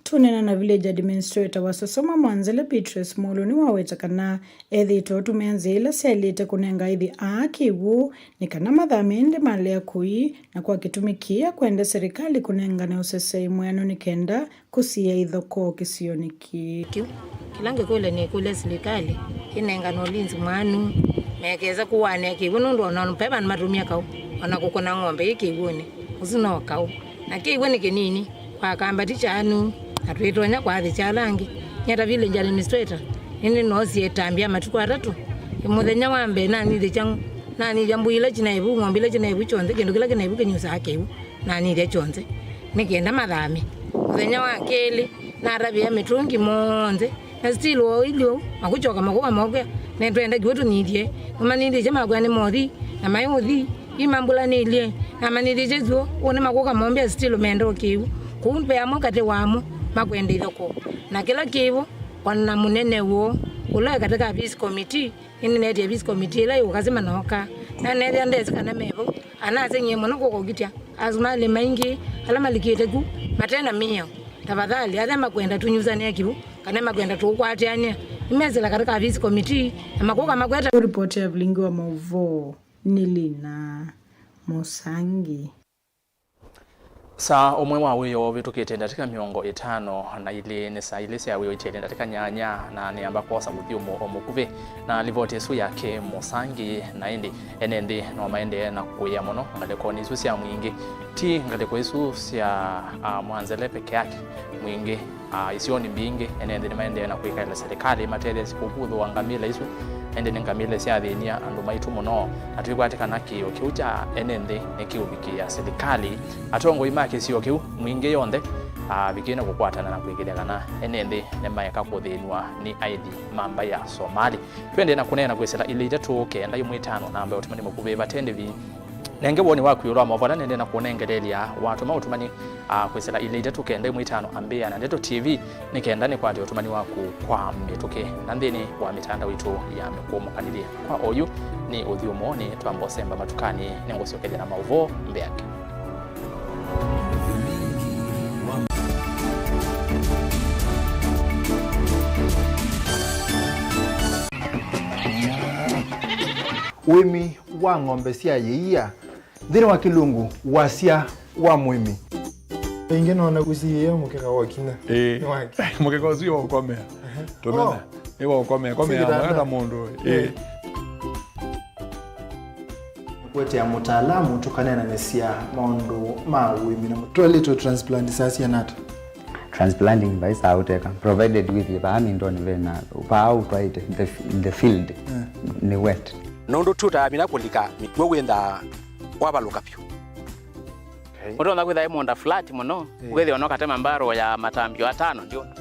Tũneena na Village Administrator wa Sosoma Mwanzele, Beatrice Mulu, nĩwaweta kana ethĩĩtwe ũtũmĩa nzĩa ila syaĩlĩte kũnenga aithi aa kĩw'ũ nĩ kana mathamĩe ĩndĩ malea kũi, na kwa kĩtumi kĩĩ akwenda silikalĩ kũnengane ũsesei mwĩanu nĩ kenda kũsiĩĩa ithokoo kĩsionĩ kĩĩ. Kĩu kĩla ngĩkũlya nĩkũlya silikalĩ ĩnengane ũlinzi mwanu, mekesa kũanĩa kĩw'ũ, nũndũ ona ve vandũ matũmĩa kaũ, ona kũkũna ng'ombe yĩ kĩw'ũnĩ, ũsu no kaũ. Na kĩw'ũ nĩ kĩnini kwa kambati kyanu, na twĩtonya kwathĩkya ala angĩ. Nyie ta village administrator, nĩnĩnoosie ĩtambya matukũ atatũ. Mũthenya wa mbee nanyithĩkya, nanyithya mbũi ila kinaĩ vu, ng'ombe ila kinaĩ vu kyonthe, kĩndũ kĩla kĩnaĩ vu kĩnyusaa kĩw'ũ, nanyithya kyonthe, nĩ kenda mathame. Mũthenya wa kelĩ, natavĩa mĩtũngi monthe, na still o ilĩ ũu, makũkyoka makũka mokĩa, nĩtwenda kĩw'ũ tũnyithye. Nĩmanyithĩtye makwĩa nĩ mothi, na maĩ ũthi, ii mambũlanĩlye, namanyithĩtye syũa, ũũ nĩmakũka mombĩa still menda o kĩw'ũ. Kũu ve amwe katĩ wamo makwenda ithokoo. Na kĩla kĩvo, o na mũnene woo, ũla wĩ katĩ ka peace committee, nĩnĩnetie peace committee ĩla ĩũkasima nooka. Nanethĩa ndesĩ kana me vau, anaseng'ie mũno kũkokitya. Asumalĩ maingĩ ala malikĩte ku mate na mĩao. Tafadhali, athe makwenda tũnyusanĩe kĩw'ũ, kana makwenda tũũkwatĩanĩa, nĩmesĩla katĩ ka peace committee, na makũka makweta. Ripoti ya Vilingi wa Maũvoo nĩ Lina Mũsangi. Saa ũmwe wa wĩoo ũvĩtũkĩte ndatĩka mĩongo ĩtano na ilĩ, nĩ saa ilĩ sya wĩoo itiele ndatĩka nyanya, na nĩamba kwosa mũthyũmũ o mũkuvĩ na livoti ĩsu yake Mũsangi. Na ĩndĩ ene nthĩ no maendee na kũĩa mũno ngalĩkonĩ isu sya mwingĩ, ti ngalĩko isu sya, a, Mwanzele peke yake. Mwingĩ, a, isionĩ mbingĩ, ene nthĩ nĩmaendee na kwĩkaĩla silikalĩ matetheesye kũkuthũa ngamĩla isu. Ĩndĩ nĩ ngamĩla syathĩny'a andũ maitũ mũno, na twĩkwatĩ kana kĩĩo kĩu kya ene nthĩ nĩkĩũvikĩĩa silikalĩ. Atongoi ma kĩsio kĩu, mwingĩ yonthe, a, vikĩe na kũkwatana na kwĩkĩthya kana ene nthĩ nĩmaeka kũthĩnw'a nĩ aithi ma mbaĩ ya Somali. Twendee na kũneena kwĩsĩla ilĩ itatũ kenda ĩmwe ĩtano namba ya ũtũmani mũkuvĩ vate ndĩvi. Nenge woni waku ĩũlũ wa maũvoo ala nendee na kũnengeleelya, watũma ũtũmani, a, kwĩsĩla ilĩ itatũ kenda ĩmwe ĩtano ambĩĩa na Ndeto T V nĩ kenda nĩkwate ũtũmani waku kwa mĩtũkĩ na nthĩnĩ wa mĩtandao itũ ya mĩkũũmũkanĩlye. Kwa oyu nĩ ũthyũmũonĩ, twamba ũsemba matukanĩ, nĩngũsyokethya na maũvoo mbeange. Ũĩmi wa ng'ombe sya ĩia nthĩnĩ wa kĩlungu, wasya wa mũĩmi. Ĩngĩ nona ũsiĩĩe mũkeka wa kinya. Ĩĩ. Nĩ wake. Mũkeka ũsu wa ũkomea. Ehe. Tũmena. Oh. Nĩ wa ũkomea. Komea. Sikitanda. Mwata mũndũ. Ĩĩ. Ĩĩ. Kũetea mũtaalamu tũkaneenanĩsya maũndũ ma ũĩmi na mũtwaĩlĩtwe transplant saa siana ata? Transplanting vai saa ũteka, provided with vaa mindoni vena, vaa ũtwaĩte, the, the field, yeah, nĩ wet. Nũndũ tũtamina kũlika mĩkw'ũ wĩnthaa wavalũka vyũ. Okay. Ũtonya kwĩtha ĩ mũũnda flat mũno, yeah, wĩthĩwa no katema mbarũ ya matambio atano ndio. Aha.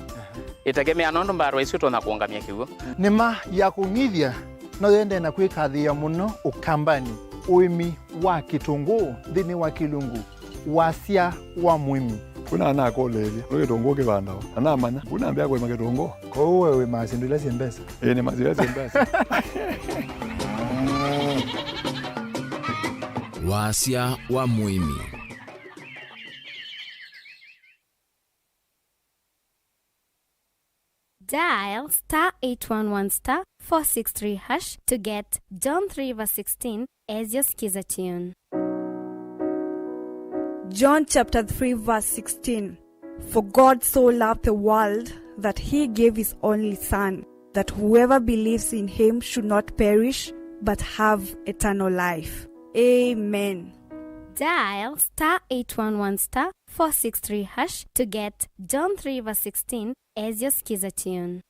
Ĩtegemea nũndũ mbarũ ĩsu ĩtonya kũũngamya kĩw'ũ. Nĩma ya kũng'ithya no yendee na kwĩkathĩĩa mũno Ũkambanĩ, ũĩmi wa kĩtũngũũ nthĩnĩ wa kĩlungu, wasya wa mũĩmi. Kuna anakũlĩĩlya, nĩ kĩtũngũũ kĩvandawa? Na namanya, kuna ambĩa kũĩma kĩtũngũũ. Kwoou we wĩmaa syĩndũ ila syĩ mbesa? Ĩĩ, nĩmaa syĩndũ ila syĩ mbesa. Wasya wa mũĩmi. Dial star eight one one star four six three hash to get John three verse sixteen as your Skiza tune. John chapter three verse sixteen. For God so loved the world that he gave his only Son, that whoever believes in him should not perish but have eternal life. Amen. Dial star eight one one star four six three hash to get John three verse sixteen as your Skiza tune.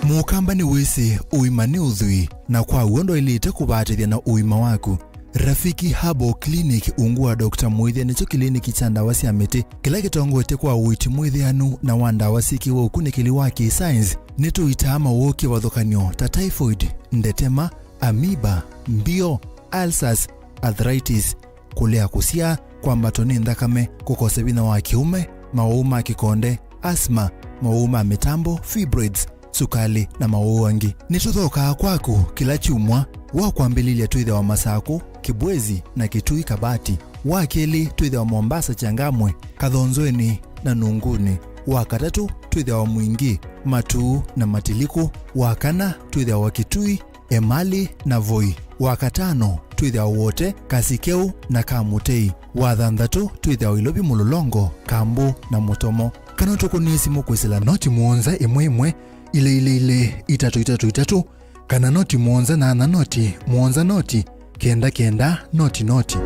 Mũkamba nĩwĩsĩ ũima nĩ ũthwii, na kwa w'o ndwaĩlĩte kũvatĩthya na ũima waku. Rafiki Herbal Clinic, ungu wa Doctor Mwĩthĩa, nĩkyo kĩliniki kya ndawa sya mĩtĩ kĩla kĩtongoetye kwa ũiiti mwĩthĩanu na wa ndawa syĩkĩwe ũkunĩkĩli wa kĩ-science. Nĩtũitaa mawũũ kĩvathũkany'o ta typhoid, ndetema, amoeba, mbio, ulcers, arthritis, kũlea kũsyaa, kwambatwa nĩ nthakame, kũkosa vinya wa kĩũme, mawau ma kĩkonde, asthma, mawau ma mĩtambo, fibroids, sukalĩ, na mawau angĩ. Nĩtũthokaa kwaku kĩla kyumwa wa kwambĩlĩlya twĩthĩawa Masakũ, Kibwezi, na Kitui Kabati. Wa kelĩ twĩthĩawa Mombasa, Changamwe, Kathonzweni, na Nunguni. Wa katatũ twĩthĩawa Mwingi, Matuu, na Matilikũ. Wa kana twĩthĩawa Kitui, Emali, na Voi. Wa katano twĩthĩawa Wote, Kasikeu, na Kamutei. Wa thanthatũ twĩthĩawa Ilovi, Mũlolongo, Kambu, na Mũtomo. Kana ũtũkũnĩe simũ kwĩsĩla noti mũonza ĩmwe ĩmwe, ilĩ ilĩ ilĩ, itatũ itatũ itatũ, kana noti mũonza nyanya noti, mũonza noti, kenda kenda, noti noti.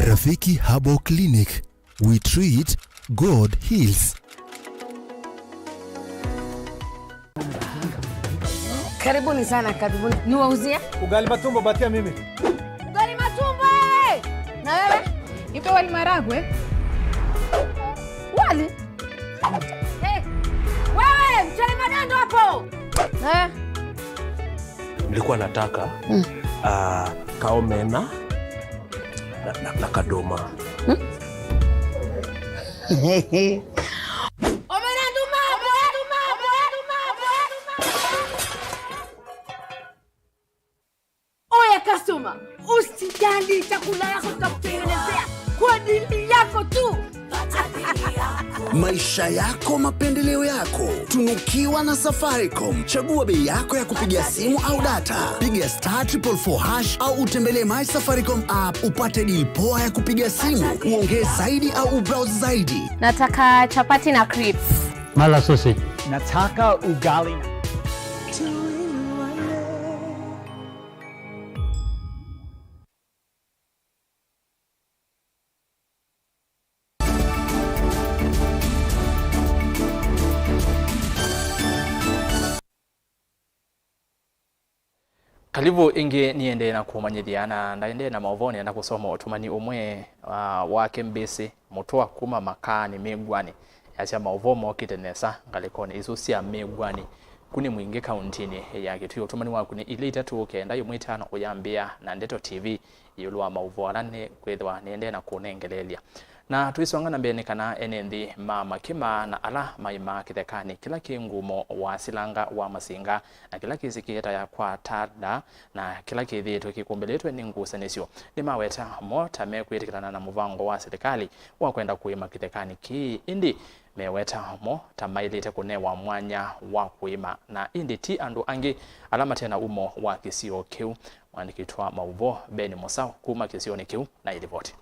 Rafiki Herbal Clinic. We treat, God heals. Karibuni sana, karibuni. Niwauzie? Ugali matumbo, patia mimi. Ugali matumbo, eh! Na wewe? Nipe wali maragwe. Wali? Eh, wewe, mchele madondo hapo. Eh? Nilikuwa nataka, mm, ah, kaomena na, na, na kadoma. Hmm? Omena nduma, omena nduma, omena nduma, omena nduma. Oya customer, usijali, chakula yako tutakutengenezea kwa ajili yako tu. Maisha yako, mapendeleo yako. Tunukiwa na Safaricom. Chagua bei yako ya kupiga simu au data. Piga star triple four hash au utembelee My Safaricom app upate deal poa ya kupiga simu, uongee zaidi au ubrowse zaidi. Nataka chapati na crips. Mala sausage. Nataka ugali na Karibu ĩngĩ, nĩendee na kũmanyĩthya, na ndaendee na maũvoo, nĩenda kũsoma ũtũmani ũmwe, ah, wake mbĩsĩ. Mũtũa kuma makaanĩ Mĩw'anĩ, yasya maũvoo mokĩte nesa ngalĩkonĩ isu sya Mĩw'anĩ, Kũnĩ Mwingĩ, kaũntĩnĩ ya Kitui. Ũtũmani waku nĩ ilĩ itatũ kenda ĩmwe itano ũyambĩa na Ndeto T V ĩũlũ wa maũvoo ala nĩkwĩthĩwa nĩendee na kũnengeleelya. Na twĩsonga na mbee, nĩ kana ene nthĩ ma Makĩma na ala maimaa kĩthekanĩ kĩla kĩ ngumo wa Silanga wa Masinga na kĩla kĩsĩkĩe ta ya kwa Tarda na kĩla kĩthĩĩtwe kĩkũmbĩlĩtwe nĩ ngusanĩsyo nĩmaweta mo ta mekwĩtĩkĩlana na mũvango wa silikalĩ wa kwenda kũĩma kĩthekanĩ kĩĩ, ĩndĩ meweta mo ta maĩlĩte kũnewa mwanya wa kũĩma, na ĩndĩ ti andũ angĩ ala mate na umo wa kĩsio kĩu. Mwandĩki witũ wa maũvoo Ben Mũsaũ kuma kĩsionĩ kĩu na ĩlivoti.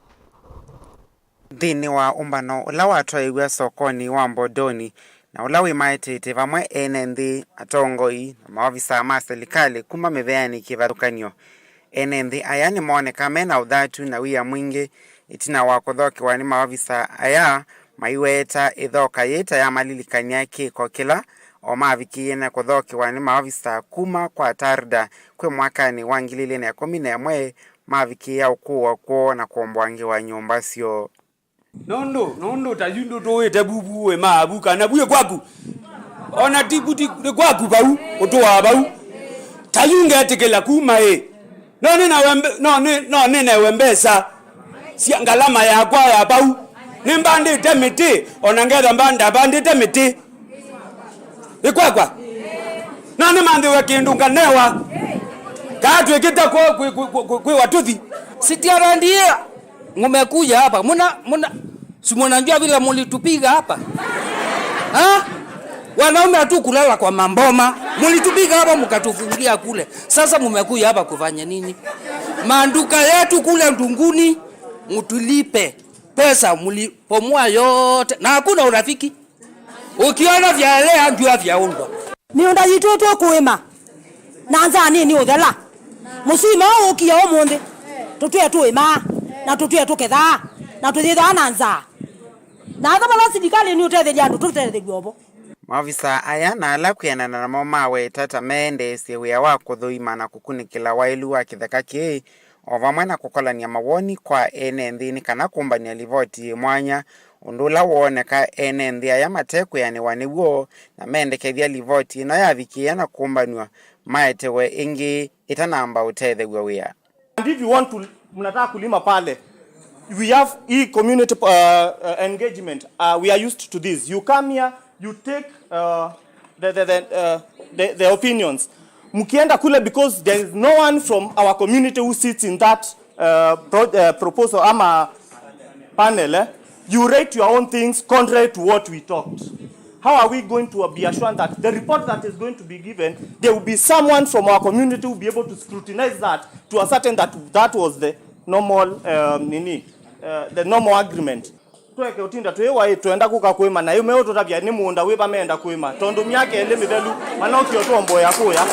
Nthĩnĩ wa ũmbano ũla watwaĩw'a sokonĩ wa Mbondoni na ũla wĩmaĩtĩte vamwe ene nthĩ, atongoi, na maovisaa ma silikalĩ kuma mĩveanĩ kĩvathũkany'o, ene nthĩ aya nĩmooneka me na ũthatu na wia mwingĩ ĩtina wa kũthokewa nĩ maovisaa aya, maiweta ĩthoka yĩĩ ta yamalilikany'a kĩko kĩla o mavikĩie na kũthokewa nĩ maovisaa kuma kwa Tarda kwĩ mwakanĩ wa ngili ilĩ na ĩkũmi na ĩmwe, mavikĩĩa ũkũwa kwoo na kũomboangĩwa nyũmba syoo. Nũndũ, nũndũ ta yu ndũtũĩte vuvu wĩ maavu kana vuĩ kwaku? Ona ti vu ti nĩ kwaku vau, ũtũaa vau. Ta yu ngetĩkĩla kuma ĩ. No nĩ nawe mbe-, no nĩ, no nĩ newe mbesa sya ngalama yakwa ya vau. Nĩmbandĩte mĩtĩ, ona ngetha mba-, ndavandĩte mĩtĩ. Ĩkwakwa? No nĩmanthĩwe kĩndũ nganewa. Kaa twĩkĩte kwĩ, kwĩ, kwĩ, kwĩ, kwĩ watũthi. Sitiarandia, mumekuja hapa. Muna, muna, si munajua vile mulitupiga hapa? Ha? Wanaume hatukulala kwa maboma. Mulitupiga hapa mkatufungia kule. Sasa mumekuja hapa kufanya nini? Maduka yetu kule Ndunguni, mtulipe pesa, mlipomoa yote. Na hakuna urafiki. Ukiona vyaelea, jua vyaundwa. Mĩũnda yitũ tũkũĩma na nzaa nĩnĩ ũthela. Mũsima ũũ ũkia ũmũnthĩ, tũtwĩe tũĩmaa, na tũtwĩe tũkethaa, na tũyĩthaa na nzaa. Na ata vala silikalĩ nĩũtethĩlya andũ, tũtethĩw'e ovo. Maovisaa aya na ala kwĩanana namo maweta ta meendeesye wĩa wa kũthũima na kũkunĩkĩla waĩlu wa kĩtheka kĩĩ, o vamwe na kũkolany'a mawoni kwa ene nthĩ nĩ kana kũmbanĩa livoti yĩ mwanya, ũndũ ũla wooneka ene nthĩ aya matekwĩanĩwa nĩw'o, na mendekethya livoti ĩno yavikĩĩa na kũmbanw'a maetewe ĩngĩ ĩtanamba ũtethew'a wĩa. And if you want to, mnataka kulima pale, we have hii community, uh, uh, engagement. Uh, we are used to this. You come here, you take, uh, the, the, the, uh, the, the opinions. Mkienda kule, because there is no one from our community who sits in that, uh, pro-, uh, proposal ama panel, eh? You write your own things contrary to what we talked. How are we going to be assured that the report that is going to be given, there will be someone from our community who will be able to scrutinize that to ascertain that that was the normal, um, nini, uh, the normal agreement? Tweke ũtinda twĩ waĩ twenda kũka kũĩma, na yu meũtũtavya nĩ mũũnda wĩva meenda kũĩma, tondũ myaka ĩlĩ mĩthelu manokie ũtũomboea kũya.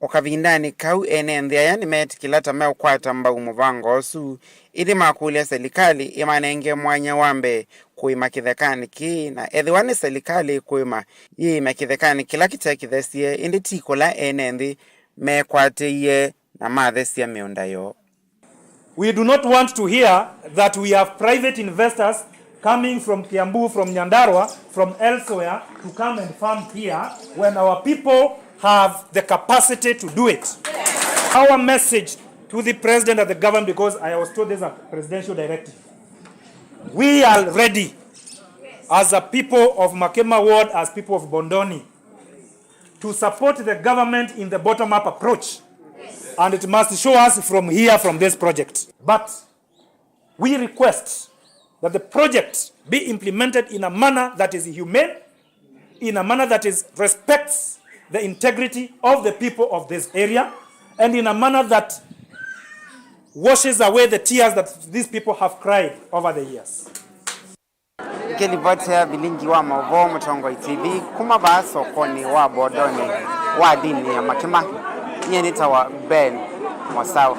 O kavindanĩ kau, ene nthĩ aya nĩmeetĩkĩla ta meũkwata mbau mũvango ũsu, ĩndĩ makũlya selikalĩ ĩmanenge mwanya wa mbee kũĩma kĩthekanĩ kĩĩ, na ethĩwa nĩ selikalĩ ĩkũĩma, yĩĩme kĩthekanĩ kĩla kĩte kĩthesie, ĩndĩ ti kũla ene nthĩ mekwatĩie na mathesya mĩũnda yoo. We do not want to hear that we have private investors coming from Kiambu, from Nyandarua, from elsewhere to come and farm here when our people have the capacity to do it. Our message to the president and the government, because I was told there's a presidential directive. We are ready as a people of Makema ward, as people of Bondoni, to support the government in the bottom-up approach, and it must show us from here, from this project. But we request that the project be implemented in a manner that is humane, in a manner that is, respects the integrity of the people of this area, and in a manner that washes away the tears that these people have cried over the years. Ngĩlivotĩa vilingi wa maũvoo Mũtongoi T V kuma vaa sokonĩ wa Bondoni wa ndĩni ya Makema, nyie nĩtawa Ben Mũsaũ.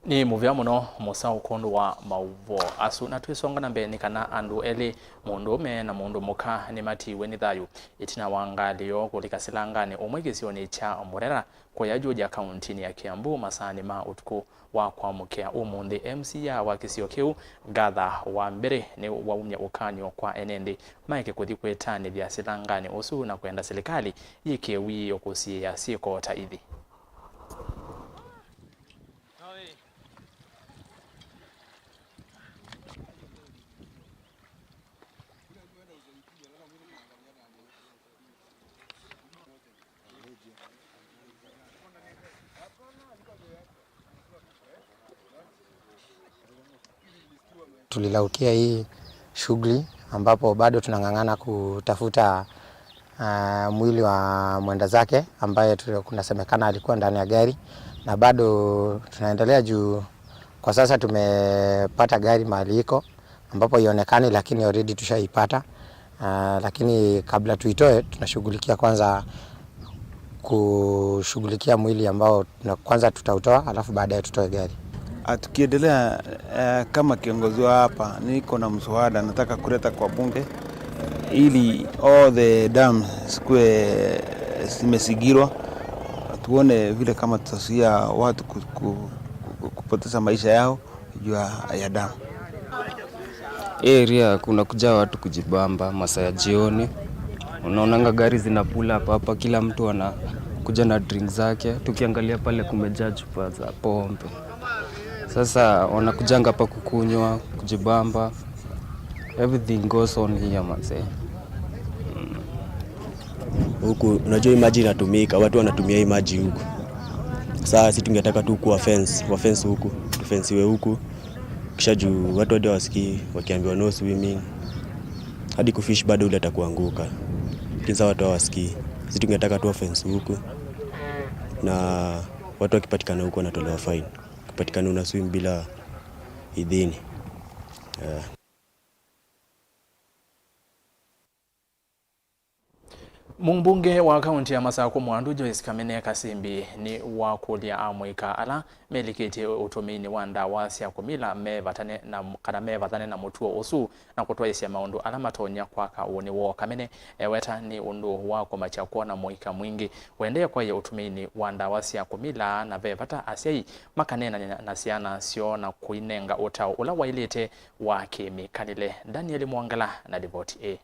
Nĩ mũvea mũno Mũsaũ kwondũ wa maũvoo asu. Na twĩsonga na mbee, nĩ kana andũ elĩ, mũndũũme na mũndũ mũka, nĩmatiiwe nĩ thayũ ĩtina wa ngalĩ yoo kũlika silanganĩ ũmwe kĩsionĩ kya Murera, kũya Juja, kauntinĩ ya Kiambu, masaanĩ ma ũtukũ wa kwamũkĩa ũmũnthĩ. M C A wa kĩsio kĩu, Gatha wa Mbere, nĩwaumya ũkany'o kwa ene nthĩ maeke kũthi kwĩtanĩthya silanganĩ ũsu na kwenda silikalĩ yĩkĩe wiĩo kũsiĩĩa syĩko ta ithi. Tulilaukia hii shughuli ambapo bado tunang'ang'ana kutafuta, ah, mwili wa mwenda zake ambaye tu-, kunasemekana alikuwa ndani ya gari, na bado tunaendelea juu kwa sasa tumepata gari mahali iko ambapo ionekani, lakini already tushaipata. Ah, lakini kabla tuitoe, tunashughulikia kwanza kushughulikia mwili ambao tuna-, kwanza tutautoa, alafu baadaye tutoe gari. Ah, tukiendelea, eh, kama kiongozi wa hapa, niko na mswada nataka kuleta kwa bunge ili all the dams zikuwe zimezingirwa, tuone vile kama tutazuia watu ku-, ku-, ku-, kupoteza maisha yao juu ya dam. Hii area kuna kujaa watu kujibamba masaa ya jioni. Unaonanga gari zina pull up hapa, kila mtu anakuja na drink zake. Tukiangalia pale kumejaa chupa za pombe. Sasa wanakujanga hapa kukunywa, kujibamba. Everything goes on here, manze. Huku, unajua hii maji inatumika, watu wanatumia hii maji huku. Sasa si tungetaka tu kuwa fence, wa fence huku, tufensiwe huku. Kisha juu watu hadi wasikii wakiambiwa no swimming. Hadi kufish bado ule atakuanguka. Lakini sasa watu hawasikii. Si tungetaka tu wa fence huku. Na watu wakipatikana huku wanatolewa fine. Ukipatikana una swim bila idhini. Eh. Mũmbunge wa kaunti ya Masakũ Mwandu, Joyce Kamene Kasimbi, nĩ wakũlya amũika ala melikĩtye ũtũmĩinĩ wa ndawa sya kũmila mevatane na, kana mevathane na mũtuo ũsu na kũtwaĩsya maũndũ ala matonya kwaka ũnĩ woo. Kamene eweta nĩ ũndũ wa kũmakya kwona mũika mwingĩ ũendee kwaĩa ũtũmĩinĩ wa ndawa sya kũmila, na ve vata asyai makaneenany'a na syana syoo na kũinenga ũtao ũla waĩlĩte wa kĩmĩkalĩle. Daniel Mwangala na livoti ĩĩ.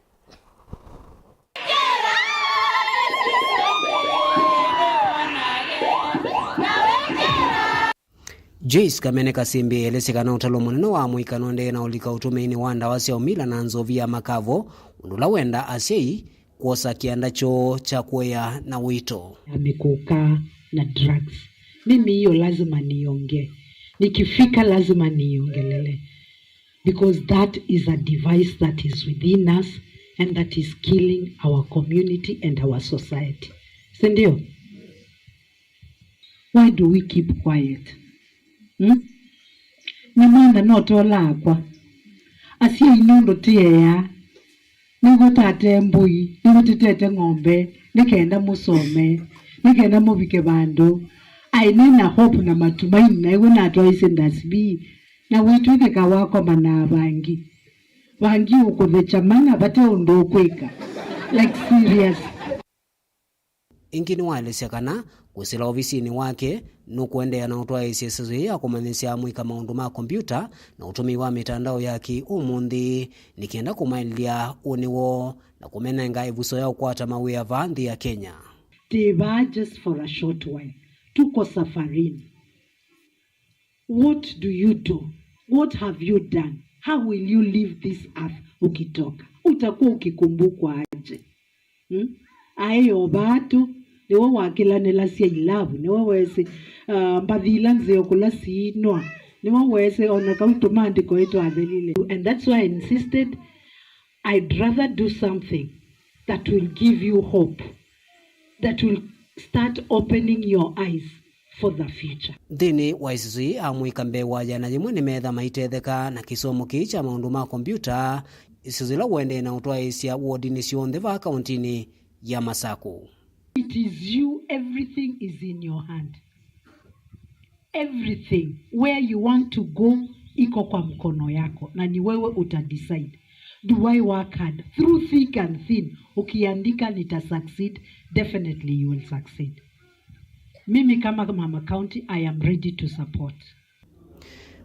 Joyce Kamene Kasimbi elesye kana ũtalo mũnene wa mũika nũendee na ũlika ũtũmĩinĩ wa ndawa sya ũmila na nzovi ya makavo, ũndũ ũla wenda asyai kwosa kĩanda kyoo kya kũea na wĩto. Ya mĩkũka na drugs. Mimi hiyo lazima niongee. Nikifika lazima niongelele. Because that is a device that is within us and that is killing our community and our society. Si ndio? Why do we keep quiet? Hmm? Nĩ mwana no tola akwa. Asyai nũndũ tĩea. Nĩw'o tate mbũi, nĩw'o tĩtete ng'ombe, nĩ kenda mũsome, nĩ kenda mũvike vandũ. Aĩ nĩ na hope na matumaini, na ĩw'o natwaisye ndasbi. Na wĩtw'ĩkĩka wakoma na avangi. Vangi ũkũthekya mana vate ũndũ ũkwĩka. Like, serious. Ĩngĩ nĩwaelesya kana kwĩsĩla ovisinĩ wake nũkũendeea na ũtwaĩĩsya ĩseso yĩĩ ya kũmanyĩsya amũika maũndũ ma kombyũta na ũtũmĩi wa mĩtandao ya kĩ-ũmũnthĩ nĩ kenda kũmaĩlya ũnĩ woo na kũmenenga ĩvuso ya ũkwata mawĩa vaa nthĩ ya Kenya. Tĩ vaa just for a short while. Tuko safarini. What do you do? What have you done? How will you leave this earth ukitoka? Utakuwa ukikumbukwa aje? Hmm? Aĩ o vaa tu, nĩwe wakĩlanĩlasya ilavu, nĩwe wesĩ, uh, mbathi ila nzeo kũla siinwa, nĩwe wesĩ ona kau tũmaandĩko ĩtwathelile. And that's why I insisted, I'd rather do something that will give you hope, that will start opening your eyes for the future. Nthĩnĩ wa ĩsiso yĩĩ, amũika mbee wa yĩana yĩmwe nĩmeetha maitetheka na kĩsomo kĩĩ kya maũndũ ma kombyũta, ĩsiso yĩla ũendee na ũtwaĩĩsya wodinĩ syonthe vaa kaũntinĩ ya Masakũ. It is you, everything is in your hand. Everything where you want to go iko kwa mkono yako, na ni wewe uta decide. Do I work hard through thick and thin? Ukiandika nita succeed, definitely you will succeed. Mimi kama mama county, I am ready to support.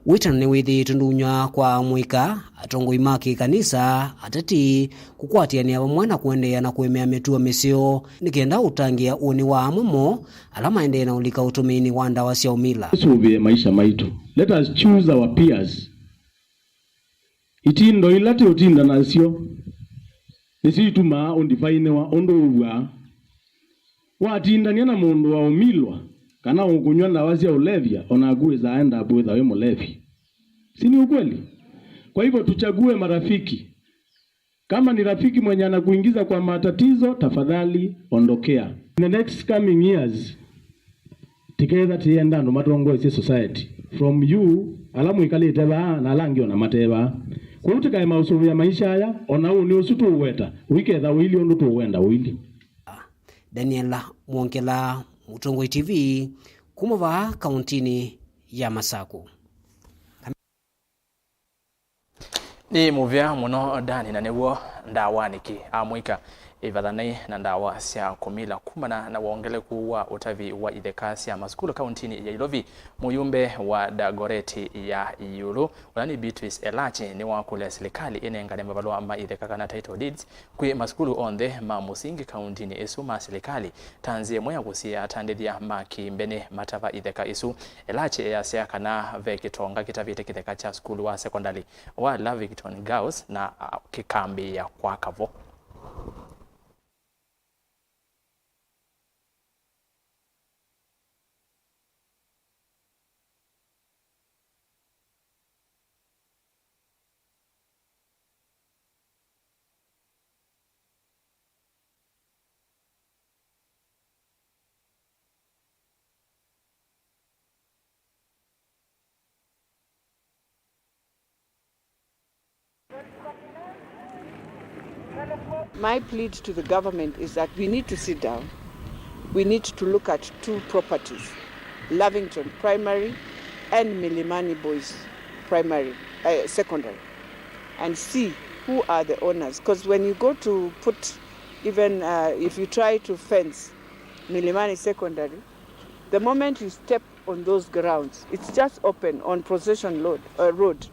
Wĩtano nĩwĩthĩĩtwe ndũnywa kwa amũika, atongoi ma kĩkanisa, ateti, kũkwatĩanĩa vamwe na kũendeea na kũĩmĩa mĩtuo mĩseo nĩ kenda ũtangĩĩa ũnĩ wa amwe moo ala maendee na ũlika ũtũmĩinĩ wa ndawa sya ũmila. Tũsũvĩe maisha maitũ. Let us choose our peers. Itindo ila tũũtinda nasyo nĩsyo itumaa ũndivainĩwa ũndũ ũw'aa. Watindany'a na mũndũ wa ũmilwa kana ũkũnyw'a ndawa sya ũlevya, o naku wĩsaa end up wĩtha wĩ mũlevi. Si ni ukweli? Kwa hivyo tuchague marafiki. Kama ni rafiki mwenye anakuingiza kwa matatizo, tafadhali ondokea. In the next coming years, tiketha tienda andũ matongoesye society. From you, ala mwĩkalĩte vaa, na ala angĩ ona mate vaa. Kwoou tikae maũsũvĩa maisha aya, ona ũũ nĩ ũsu tũũweta, ũiketha ũilyĩ ũndũ tũũwenda ũilyĩ. Daniel Mwongela, Mũtongoi T V, kuma vaa kauntinĩ ya Masaku. Nĩ mũvea mũno Dani, na nĩw'o ndawa nĩkĩ amũika ĩvathanai na ndawa sya kũmila kumana na wongeleku wa ũtavi wa itheka sya masukulu kauntinĩ ya Ilovi. Mũyumbe wa Dagoreti ya Iũlũ, ũla nĩ Beatrice Elachi, nĩwakũlya silikalĩ ĩnengane mavalũa ma itheka kana title deeds kwĩ masukulu onthe ma mũsingi kauntinĩ ĩsu ma silikalĩ, ta nzĩa ĩmwe ya kũsiĩĩa atandĩthya ma kĩmbene matava itheka isu. Elachi easya kana ve kĩtonga kĩtavĩte kĩtheka kya sukulu wa sekondalĩ wa Lavington Girls na, a, kĩkambĩĩa kwaka vo. My plea to the government is that we need to sit down. We need to look at two properties, Lavington Primary and Milimani Boys Primary, uh, Secondary, and see who are the owners. Because when you go to put, even, uh, if you try to fence Milimani Secondary, the moment you step on those grounds, it's just open on Procession Road, uh, Road.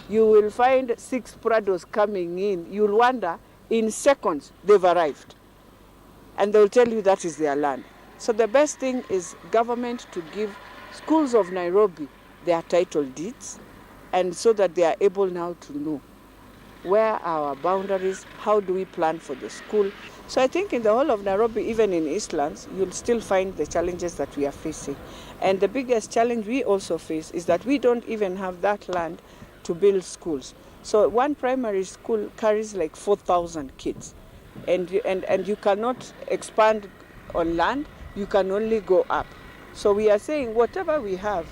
You will find six Prados coming in. You'll wonder, in seconds, they've arrived. And they'll tell you that is their land. So the best thing is government to give schools of Nairobi their title deeds, and so that they are able now to know where are our boundaries, how do we plan for the school. So I think in the whole of Nairobi, even in Eastlands, you'll still find the challenges that we are facing. And the biggest challenge we also face is that we don't even have that land to build schools. So one primary school carries, like, four thousand kids. And, and, and you cannot expand on land, you can only go up. So we are saying whatever we have,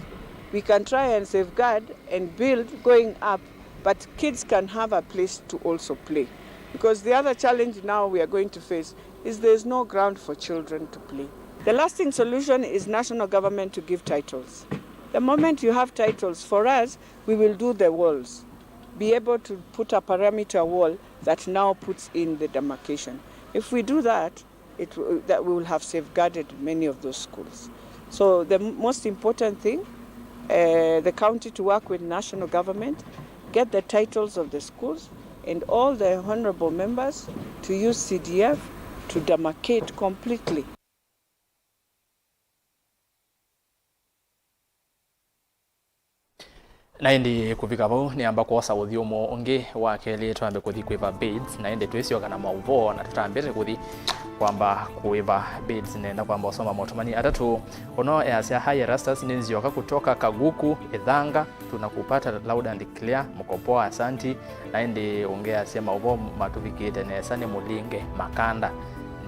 we can try and safeguard and build going up, but kids can have a place to also play. Because the other challenge now we are going to face is there is no ground for children to play. The lasting solution is national government to give titles. The moment you have titles, for us, we will do the walls, be able to put a perimeter wall that now puts in the demarcation. If we do that, it, w- that we will have safeguarded many of those schools. So the m- most important thing, uh, the county to work with national government, get the titles of the schools, and all the honorable members to use C D F to demarcate completely. Na ĩndĩ kũvika vau, nĩamba kwosa ũthyũmũo ũngĩ wa kelĩ twambe kũthi kwĩva bids, na ĩndĩ twĩsyoka na maũvoo na tũtambĩte kũthi kwamba kwĩva bids. Nenda kwamba ũsoma maũtũmani atatũ. Ũno easya, "Hi Erastus, ni Nzioka kutoka Kaguku, Ithanga, tunakupata loud and clear, mko poa, asanti." Na ĩndĩ ũngĩ easya, "Maũvoo matũvikĩte nesa nĩ Mũlinge Makanda."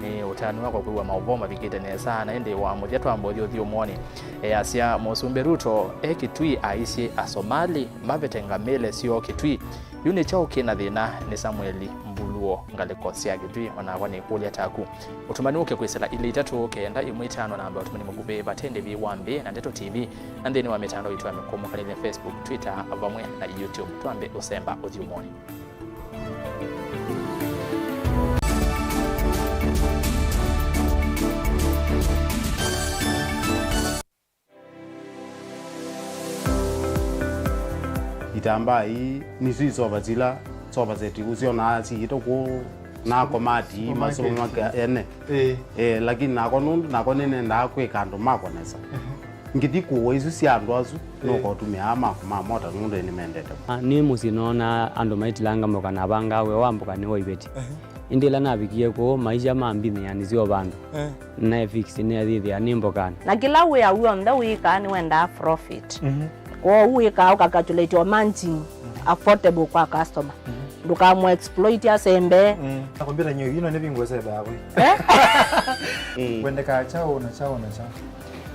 Nĩ ũtanu wakwa kwĩw'a maũvoo mavikĩte nesa, na ĩndĩ wa mũthya twamba ũthi ũthyũmũonĩ. Easya, "Mũsumbĩ Ruto e Kitui aisye Asomali mavete ngamĩle syoo Kitui. Yu nĩ kyaũ kĩ na thĩna?" Nĩ Samueli Mbuluo, ngalĩko sya Kitui, o nakwa nĩkũlya taku. Ũtũmani ũke kwĩsĩla ilĩ itatũ kenda ĩmwe itano namba ũtũmani mũkuvĩ vate ndĩvi wa Nthĩ na Ndeto T V, na nthĩnĩ wa mĩtandao itũ ya mĩkũmũkanĩlye, Facebook, Twitter, vamwe na YouTube. Twambe ũsemba ũthyũmũonĩ. Itambaa ii nĩsyo isova sila sofa set ũsyonaa siĩtwe kũu na komati masũmake ene. Ĩĩ. Eh, lakini nakwa nũndũ nakwa nĩnendaa kwĩka andũ makwa nesa. Ngĩthi kũũa isu sya andũ asu, nũkotũmĩaa maku ma mota nũndũ nĩmendete. Ah, nĩ mũsyĩ noonaa andũ maitilanga mboka na avangaa wĩa wa mboka nĩ wa iveti. Ĩndĩ ĩla navikie kũu, maisha mambinĩanĩsya o vandũ. Eh. Nae fix nĩathĩthĩa nĩ mbokanĩ. Na kĩla wĩa w'onthe wĩkaa nĩwendaa profit. Mhm. Kwoou wĩkaa ũkacalculate o margin. Affordable kwa customer. Mm. Ndũkamũ exploit asembe. Mm. Na kompyuta nyo ino nĩ vingo sebe hapo. Eh? Eh. Wendekaa chao na chao na chao.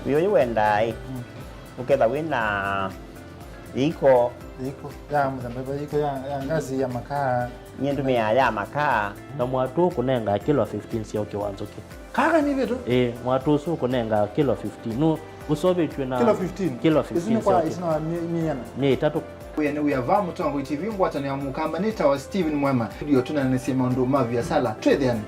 Uyo yu wendaa, eh. Mm. Ũketha wĩna iko. Iko ya mũthemba, iko ya, ya ngazi ya makaa. Nyie ndũmĩaa ya makaa. Na mwatũ ũkũnengaa kilo fifteen sya ũkĩ wa nzũkĩ. Kaka nĩ vitu? Ĩĩ, mwatũ ũsu ũkũnengaa kilo fifteen. Nũ ũseũvĩtw'e na kilo fifteen? Kilo fifteen. Isu nĩ kwa, sya ũkĩ. Isu nĩ wa mi-, miana? Mia itatũ. Wĩa nĩ wĩa va Mũtongoi T V ngwatanĩo ya Mũkamba nĩ tawa Steven Mwema. Ndio tũnanĩsye maũndũ ma viasala. Twĩthĩane.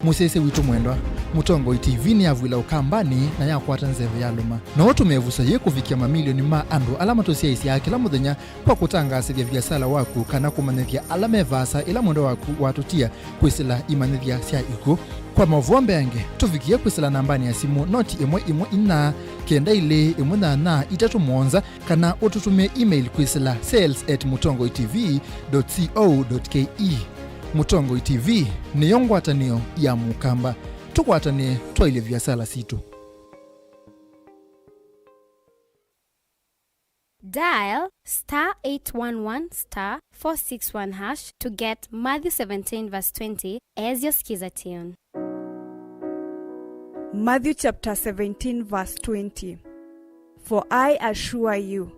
Mũsyaĩĩsya witũ mwendwa, Mũtongoi T V nĩyavw'ĩla Ũkambanĩ na yakwata nzeve yalũma. No ũtũme ĩvuso yĩĩ kũvikĩa mamilioni ma andũ ala matũsyaĩĩsyaa kĩla mũthenya kwa kũtangaasĩthya viasala waku kana kũmanyĩthya ala me vaasa ĩla mwendwa waku watũtia kwĩsĩla imanyĩthya sya ikw'ũ. Kwa maũvoo mbeange, tũvikĩe kwĩsĩla nambanĩ ya simũ noti ĩmwe ĩmwe inya kenda ilĩ ĩmwe nyanya itatũ mũonza, kana ũtũtũmĩe email kwĩsĩla sales at mũtongoi T V dot co dot K E. Mũtongoi T V nĩyo ngwatanĩo ya Mũkamba. Tũkwatanĩe twaĩlye viasala sitũ. Dial star eight one one star four six one hash to get Matthew seventeen verse twenty as your Skiza tune. Matthew chapter seventeen verse twenty. For I assure you,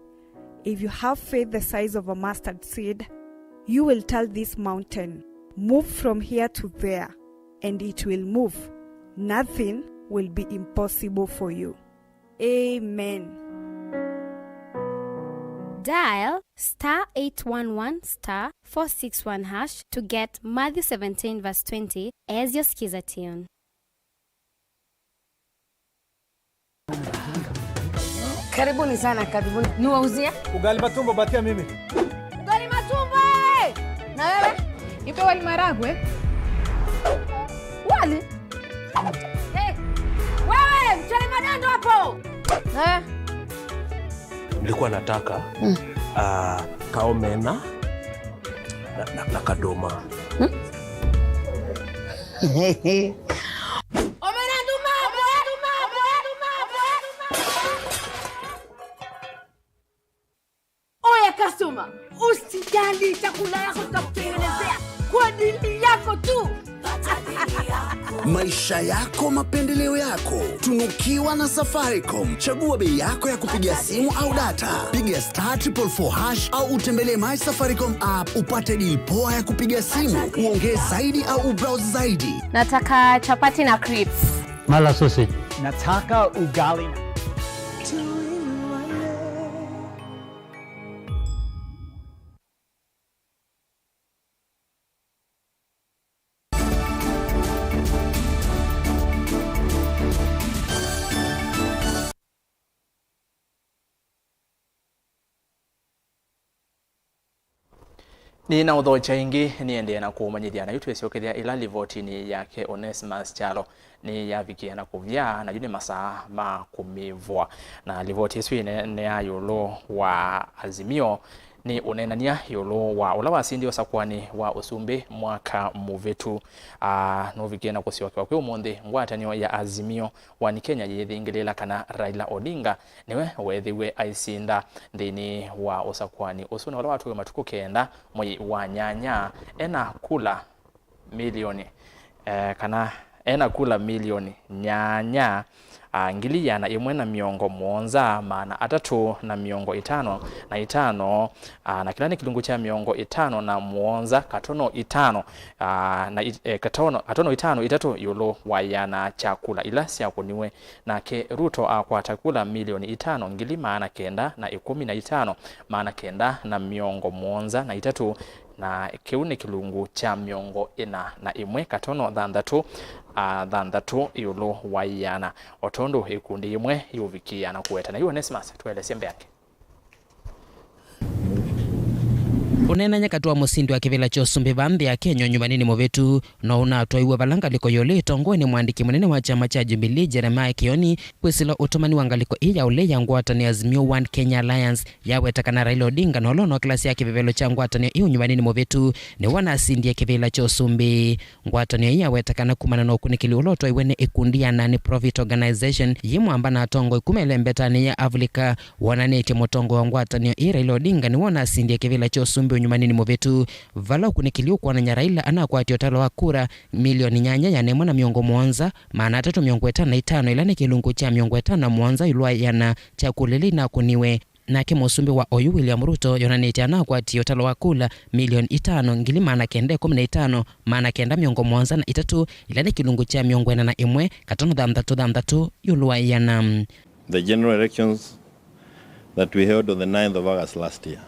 if you have faith the size of a mustard seed, you will tell this mountain, 'Move from here to there,' and it will move. Nothing will be impossible for you. Amen. Dial star eight one one star four six one hash to get Matthew seventeen verse twenty as your Skiza tune. Karibuni sana, karibuni. Niwauzie? Ugali matumbo, batia mimi. Ugali matumbo, eh! Na wewe? Nipe wali maragwe. Wali? Eh, wewe, mchele madondo hapo. Eh. Nilikuwa nataka, mm, ah, kaomena na, na, na kadoma. Hmm? Omena nduma, omena nduma, omena nduma, omena nduma. Oya customer, usijali, chakula yako tutakutengenezea kwa ajili yako tu. Maisha yako, mapendeleo yako. Tunukiwa na Safaricom. Chagua bei yako ya kupiga simu au data. Piga star triple four hash au utembelee My Safaricom app upate deal poa ya kupiga simu, uongee zaidi au ubrowse zaidi. Nataka chapati na crips. Mala sausage. Nataka ugali na Nĩnaũthokya ĩngĩ, nĩendee na kũũmanyĩthya, na yu twĩsyokethya ĩla livotinĩ yake Onesmus Kyalo nĩyavikie na kũvya, na yu nĩ masaa ma kũmĩvũa. Na livoti ĩsu ĩneenea ĩũlũ wa Azimio nĩ ũneenany'a ĩũlũ wa ũla wasindie ũsakũanĩ wa ũsumbĩ mwaka mũvĩtu. Aa, nũvikie na kũsyokewa kwĩ ũmũnthĩ ngwatanĩo ya Azimio One Kenya yĩthingĩlĩĩla kana Raila Odinga nĩwe weethĩiwe aisinda nthĩnĩ wa ũsakũani ũsu, na ũla watwaiwe matukũ kenda mwei wa nyanya, ena kula milioni, eh, kana ena kula milioni nyanya, ah, ngili ĩana ĩmwe na mĩongo mũonza, maana atatũ na mĩongo ĩtano na itano, ah, na kĩla nĩ kĩlungu kya mĩongo ĩtano na mũonza katono itano, ah, na it-, eh, katono, katono itano itatũ ĩũlũ wa ĩana kya kula ila syakũniwe. Nake Ruto akwata kula milioni itano, ngili maana kenda na ĩkũmi na itano, maana kenda na mĩongo mũonza na itatũ, na kĩu nĩ kĩlungu kya mĩongo ĩna na ĩmwe katono thanthatũ, ah, thanthatũ ĩũlũ wa ĩana, o tondũ ĩkundi yĩmwe yũvikĩĩa na kũweta. Na yu Onesmus, tũelesye mbeange. Ũneenany'a katĩ wa mũsindi wa kĩvĩla kya ũsumbĩ vaa nthĩ ya Kenya ũnyuvanĩnĩ mũvĩtu, no ũnatwaiwe vala ngalĩko ĩũlũ ĩtongoew'e nĩ mwandĩki mũnene wa kyama kya Jubilee, Jeremiah Kioni, kwĩsĩla ũtũmani wa ngalĩko ĩĩ ya ũlei ya ngwatanĩo Azimio One Kenya Alliance yaweta kana Raila Odinga, na ũla ũnokĩlasya kĩvevelo kya ngwatanĩo ĩĩ ũnyuvanĩnĩ mũvĩtu, nĩwe wanasindie kĩvĩla kya ũsumbĩ. Ngwatanĩo ĩĩ yaweta kana kumana na ũkunĩkĩli ũla ũtwaiwe nĩ ĩkundi ya non-profit organization yĩ mwamba na atongoi kuma ĩlembetanĩ ya Avilika, wonanĩtye mũtongoi wa ngwatanĩo ĩĩ Raila Odinga nĩwe ũnasindie kĩvĩla kya ũsumbĩ ũnyumanĩnĩ mũvĩtu, vala ũkunĩkĩli ũkwonany'a Raila anakwatie ũtalo wa kura milioni nyanya ĩana ĩmwe na mĩongo mũonza, maana atatũ mĩongo ĩtano na itano, ĩla nĩ kĩlungu kya mĩongo ĩtano na mũonza ĩũlũ wa ĩana kya kula ila inakũniwe. Nake mũsumbĩ wa oyu William Ruto yonanĩtye anakwatie ũtalo wa kula milioni itano, ngili maana kenda ĩkũmi na itano, maana kenda mĩongo mũonza na itatũ, ĩla nĩ kĩlungu kya mĩongo ĩna na ĩmwe katono thanthatũ thanthatũ ĩũlũ wa ĩana. The general elections that we held on the ninth of August last year,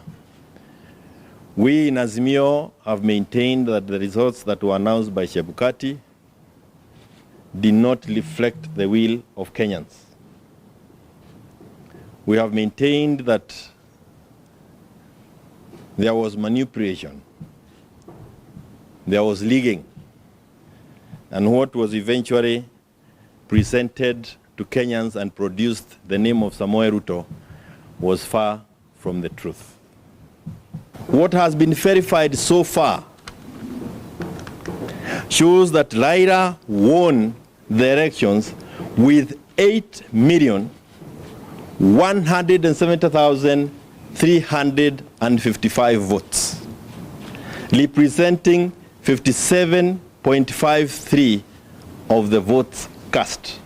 we in Azimio have maintained that the results that were announced by Chebukati did not reflect the will of Kenyans. We have maintained that there was manipulation, there was rigging, and what was eventually presented to Kenyans and produced the name of Samoei Ruto was far from the truth. What has been verified so far shows that Raila won the elections with eight million one hundred and seventy thousand three hundred and fifty-five votes, representing fifty-seven point five three of the votes cast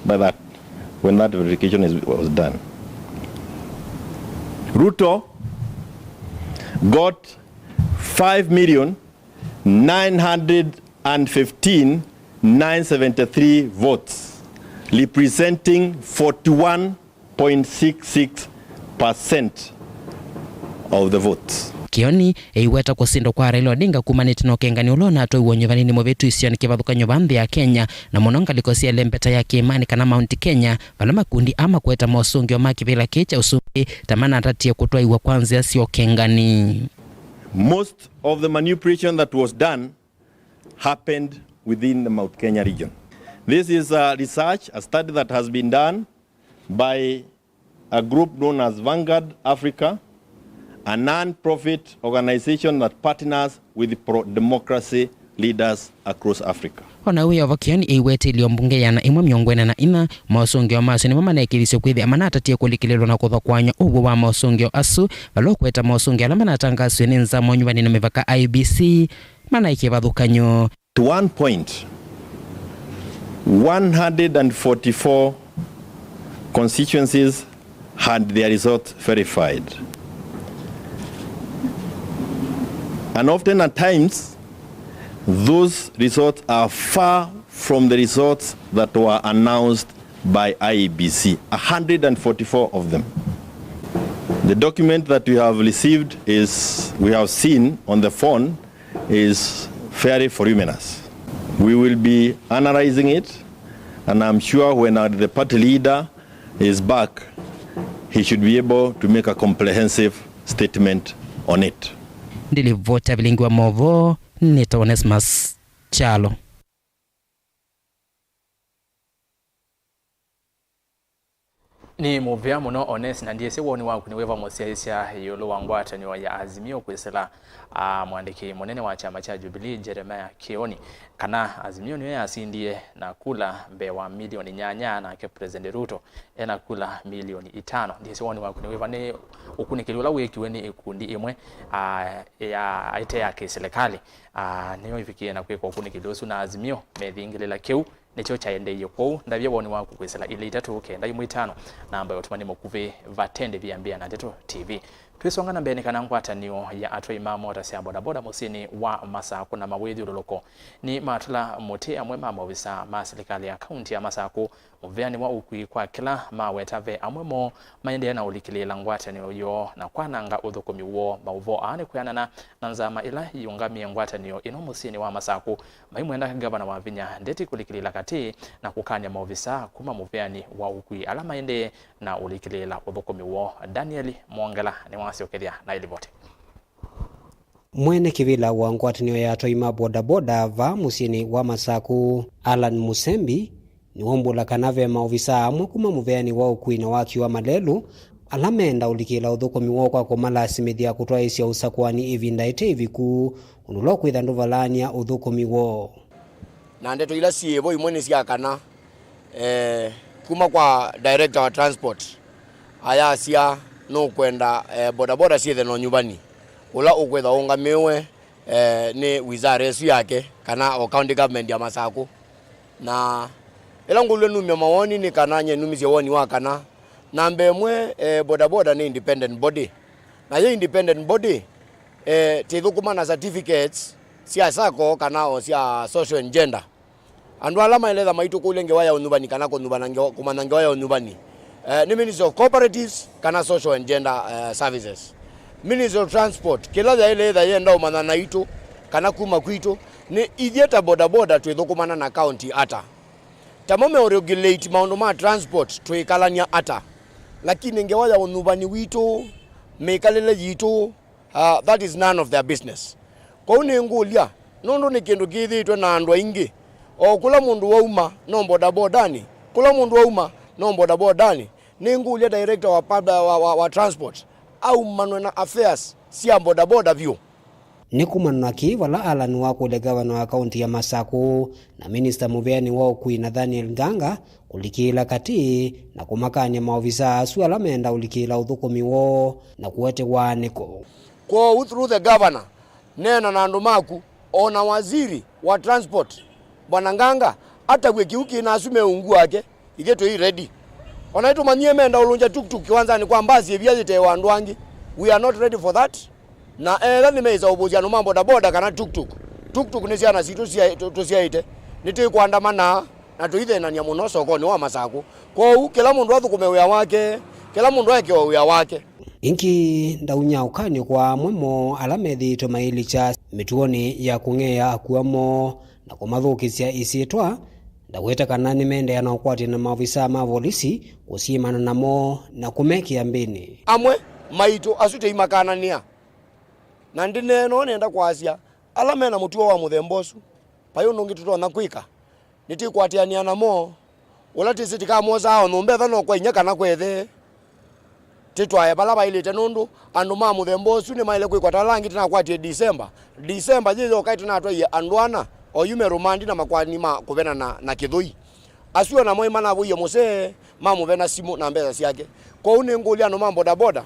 by that, when that verification is, was done. Ruto got five million nine hundred and fifteen nine seventy-three votes, representing forty-one point six six percent of the votes. Kioni eiweta kũsindwa kwa Raila Odinga kumanĩte na ũkengani ũla ũnatwaiwe ũnyuvanĩnĩ mũvĩtu isionĩ kĩvathũkany'o vaa nthĩ ya Kenya, na mũno ngalĩko sya ĩlembeta ya kĩĩmanĩ kana Mount Kenya, vala makundi aa makweta mosũngĩo ma kĩvĩla kĩĩ kya ũsumbĩ ta manatatie kũtwaiwa kwa nzĩa sya ũkengani. Most of the manipulation that was done happened within the Mount Kenya region. This is a research, a study that has been done by a group known as Vanguard Africa, a non-profit organization that partners with pro-democracy leaders across Africa. Ona wĩ o vo, Kioni eiwetĩlyo mbunge ĩana ĩmwe mĩongo ĩna na inya, mosũngĩo masyo nĩmo manekĩthisye kwĩthĩa manatatie kũlikĩlĩlwa na kũthokoany'a ũw'o wa mosũngĩo asu, vala ũkweta mosũngĩo ala manatangasiwe nĩ nzama ũnyuvanĩ na mĩvaka I E B C manaĩ kĩvathũkany'o. At one point, one hundred and forty-four constituencies had their results verified. And often at times, those results are far from the results that were announced by I E B C, a hundred and forty-four of them. The document that we have received is, we have seen on the phone, is fairly voluminous. We will be analyzing it, and I'm sure when our, the party leader is back, he should be able to make a comprehensive statement on it. Ndilivoti ya vilingi wa maũvoo, nĩtawa Onesmus Kyalo. Nĩ mũvea mũno, Ones, na ndyĩsĩ woni waku nĩ wĩva mũsyaĩĩsya ĩũlũ wa ngwatanĩo ya Azimio kwĩsĩla, a, mwandĩki mũnene wa kyama kya Jubilee, Jeremiah Kioni, kana Azimio nĩyo yasindie na kula mbee wa milioni nyanya, nake President Ruto ena kula milioni itano. Ndyĩsĩ woni waku nĩ wĩva, nĩ ũkunĩkĩli ũla wĩkiwe nĩ ĩkundi ĩmwe, a, ya, ĩte ya kĩsilikalĩ, a, nĩyo ĩvikie na kwĩka ũkunĩkĩli ũsu, na Azimio methingĩlĩla kĩu. Nĩkyo kyaendeeie kwoou. Ndavya woni waku kwĩsĩla ilĩ itatũ kenda imwe itano, namba ya ũtũmani mũkuvĩ, vate ndĩvi ya Mbĩa na Ndeto T V. Twĩsonga na mbee, nĩ kana ngwatanĩo ya atwai ma mota sya bodaboda mũsyĩnĩ wa Masakũ na mawĩthyũlũlũko nĩmatũla mũtĩ amwe ma maovisa ma silikalĩ ya kaunti ya Masakũ mũveanĩ wa ũkui kwa kĩla maweta ve amwe moo maendee na ũlikĩlĩĩla ngwatanĩo yoo na kwananga ũthũkũmi woo. Maũvoo aa nĩ kwĩanana na nzama ĩla yĩũngamĩe ngwatanĩo ĩno mũsyĩnĩ wa Masakũ, maimwenda ngavana Wavinya Ndeti kũlikĩlĩĩla katĩ na kũkany'a maovisa kuma mũveanĩ wa ũkui ala maendee na ũlikĩlĩĩla ũthũkũmi woo. Daniel Mwongela nĩwasyokethya na ĩlivoti. Mwene kĩvĩla wa ngwatanĩo ya atwai ma bodaboda vaa mũsyĩnĩ wa Masaku, Allan Musembi, nĩwaumbũla kana ve maovisaa amwe kuma mũveanĩ wa ũkui na waki wa malelũ ala meenda ũlikĩla ũthũkũmi woo kwa kũmalasimĩthya kũtwaĩĩsya ũsakũani ĩvinda ĩte ĩviku, ũndũ ũla ũkwĩtha ndũvalaany'a ũthũkũmi woo. Na ndeto ila syĩ vo imwe nĩ sya kana, eh, kuma kwa director wa transport ayasya nũkwenda, eh, bodaboda syĩthe na ũnyuvani ũla ũkwĩtha ũũngamĩwe, eh, nĩ wizara ĩsu yake kana o county government ya Masaku. Na ĩla ngũlw'e numya mawoni nĩ kana nye numisye woni wa kana, namba ĩmwe, eh, bodaboda nĩ independent body. Na yĩ independent body, eh, tĩthũkũma na certificates sya sacco kana o sya social and gender. Andũ ala maĩle etha maitũkũlya ngewa ya ũnyuvani kana kũnyuvana ngewa, kũmanya ngewa ya ũnyuvani, eh, nĩ Ministry of Cooperatives kana Social and Gender, eh, Services. Ministry of Transport, kĩla yaĩle etha yenda ũmanya naitũ kana kuma kwitũ, nĩ ithyĩ ta bodaboda twĩthũkũmana na county ata? Tamo meũregulate maũndũ ma transport twĩkalany'a ata? Lakini ngewa ya ũnyuvani witũ, mĩkalĩle yitũ, uh, that is none of their business. Kwoou nĩngũlya, nũndũ nĩ kĩndũ kĩthĩĩtwe na andũ aingĩ, o kũla mũndũ wauma no bodabodanĩ, kũla mũndũ wauma no bodabodanĩ, nĩngũlya director wa, pub- wa, wa, wa transport aumanwe na affairs sya bodaboda vyũ. Nĩ kumana na kĩĩ vala Allan wakũlya ngavana wa kaunti ya Masaku na minista mũveanĩ wa ũkui Nathaniel Nganga kũlikĩĩla katĩ na kũmakany'a maovisaa asu ala meenda ũlikĩĩla ũthũkũmi woo na kũete waanĩko. Kwoou, through the governor, neena na andũ maku, o na waziri wa transport, Bwana Nganga, atavw'e kĩu kĩ na asu me ungu wake, ithyĩ twĩ ready. O na nĩtũmanyie menda ũlũngya tuktuk kĩwanzanĩ kwa mbasi ĩvia yĩtewa andũ angĩ. We are not ready for that. Na etha nĩmeĩsa ũvũsya andũ ma bodaboda kana tuktuk. Tuktuk nĩ syana sitũ sya- tũ- tũsyaĩte. Nĩtwĩkũandamana na tũithĩnany'a mũno sokonĩ wa Masakũ. Kwoou, kĩla mũndũ athũkũme wĩa wake, kĩla mũndũ aeke o wĩa wake. Ĩngĩ, ndaunyaũkanyo kwa amwe moo ala methĩĩtwe mailikya mĩtuonĩ ya kũng'ea akua moo na kũmathũkĩsya ĩsyĩtwa, ndaweta kana nĩmeendeea na ũkwatĩana na maovisaa ma volisi kũsyĩmana namo na kũmekĩa mbĩnĩ. Amwe maitũ asu tũimakananĩa, na ndĩneena ũũ nĩenda kwasya ala me na mũtuo wa mũthemba ũsu, vai ũndũ ũngĩ tũtonya kwĩka. Nĩtwĩkwatĩanĩa namo, ũla twĩsĩ tĩkamwosaa o nyũmba ethwa no kwa inyia kana kwa ĩthe. Tĩtwae vala vaĩlĩte, nũndũ andũ ma mũthemba ũsu nĩmaĩle kwĩkwa ta ala angĩ tũnakwatie December. December yĩ yoka ĩtũnatwaie andũ ana, oyu me rũmandi na makwani ma kũvenana na kĩthũi. Asu o namo nĩmanavũie mũsee, mamũvena simũ na mbesa syake. Kwoou nĩngũlya andũ ma bodaboda,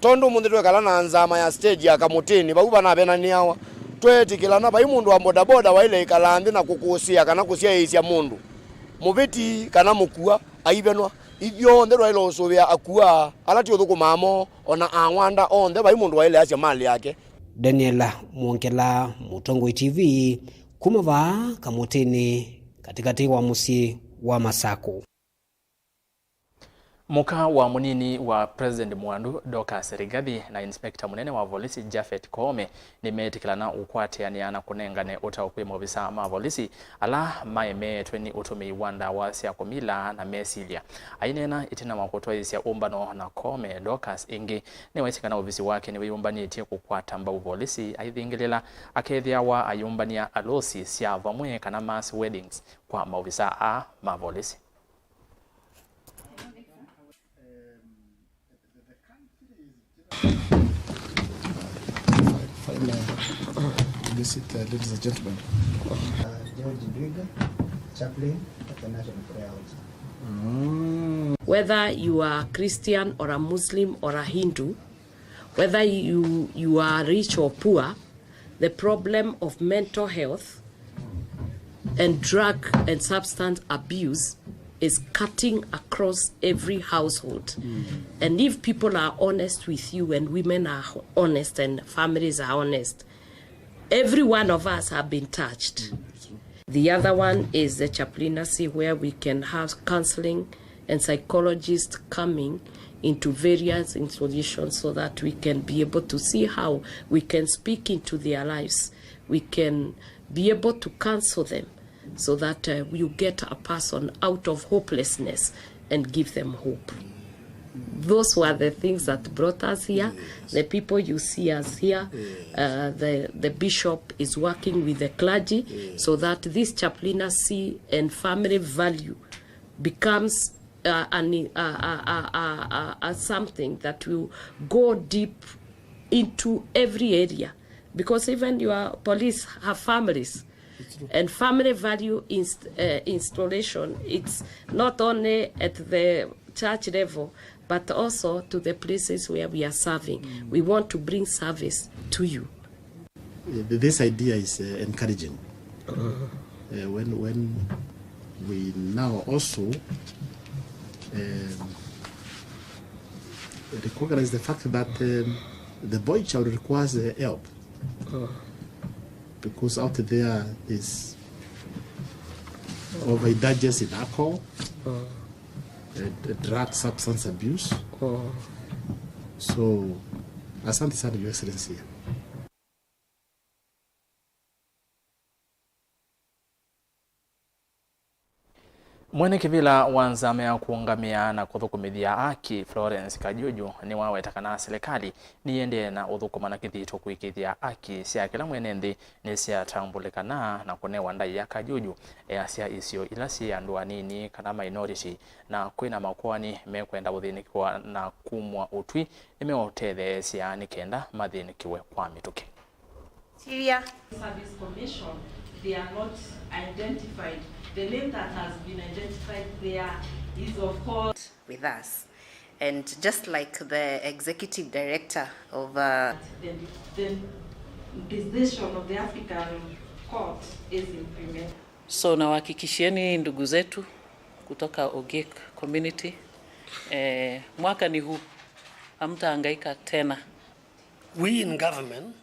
tondũ ũmũnthĩ twekala na nzama ya stage ya Kamũtĩnĩ, vau vanavenanĩawa, tweetĩkĩlana vai mũndũ wa bodaboda waĩle ĩkala nthĩ na kũkũsĩa kana kũsyaĩĩsya mũndũ mũvĩti kana mũkua aivenwa. Ithyonthe twaĩle ũsũvĩa akua ala tũthũkũmaa moo, o na awanda onthe vai mũndũ waĩle asya malĩ yake. Daniel Mwongela, Mũtongoi T V, kuma vaa Kamũtĩnĩ, katĩkatĩ wa mũsyĩ wa Masakũ. Mũka wa mũnini wa President Mwandu, Dorcas Rigathi, na Inspector mũnene wa volisi Japhet Koome nĩmeetĩkĩlana ũkwatĩanĩa na kũnengane ũtao kwĩ maovisaa ma volisi ala maemeetwe nĩ ũtũmĩi wa ndawa sya kũmila na mesilya. Aineena ĩtina wa kũtwaĩĩsya ũmbano na Koome, Dorcas ĩngĩ nĩwaisye kana ovisi wake nĩwĩyũmbanĩtye kũkwata mbau volisi aithingĩlĩla akethĩawa ayũmbany'a alũsi sya vamwe kana mass weddings kwa maovisaa aa ma volisi. Fine, uh, visit, uh, ladies and gentlemen. Uh, George Ndwiga, chaplain at the National Prayer House. Whether you are Christian or a Muslim or a Hindu, whether you, you are rich or poor, the problem of mental health and drug and substance abuse is cutting across every household. And if people are honest with you and women are honest and families are honest, every one of us have been touched. The other one is the chaplaincy, where we can have counseling and psychologists coming into various institutions so that we can be able to see how we can speak into their lives. We can be able to counsel them so that, uh, you get a person out of hopelessness and give them hope. Those were the things that brought us here. Yes. The people you see us here, yes, uh, the, the bishop is working with the clergy, yes, so that this chaplaincy and family value becomes, uh, an, uh, uh, uh, uh, uh, uh, something that will go deep into every area, because even your police have families. It's true. And family value inst-, uh, installation, it's not only at the church level, but also to the places where we are serving. Mm. We want to bring service to you. Uh, th-, this idea is, uh, encouraging. Uh, when, when we now also, um, recognize the fact that, um, the boy child requires, uh, help. Uh. Because out there is overindulgence in alcohol, uh, uh, drug, substance abuse. Uh. So, asante sana, Your Excellency. Mwene kĩvĩla wa nzama ya kũũngamĩa na kũthũkũmĩthya aki, Florence Kajuju, nĩwaweta kana silikalĩ nĩyĩendee na ũthũkũma na kĩthito kũĩkĩĩthya aki sya kĩla mwene nthĩ nĩsyatambũlĩkana na kũnewa ndaĩa. Kajuju easya isio ila syĩ andũ anini kana minority na kwĩna makoani mekwenda ũthĩnĩkĩwa na kumw'a ũtwi nĩmeũtetheesya nĩ kenda mathĩnĩkĩwe kwa mĩtũkĩ. Syria. Service Commission, they are not identified. The name that has been identified there is, of course, with us. And just like the executive director of, uh, the, the decision of the African Court is implemented. So nawahakikishieni ndugu zetu kutoka Ogiek community, eh, mwaka ni huu, hamtahangaika tena. We in government,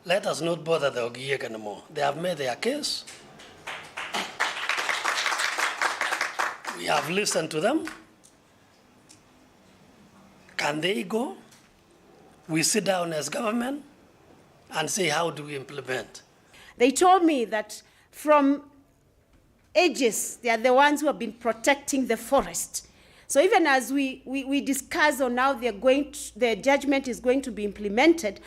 let us not bother the Ogiek anymore. They have made their case. We have listened to them. Can they go? We sit down as government and say, how do we implement? They told me that from ages, they are the ones who have been protecting the forest. So even as we, we, we discuss on how they're going to, the judgment is going to be implemented,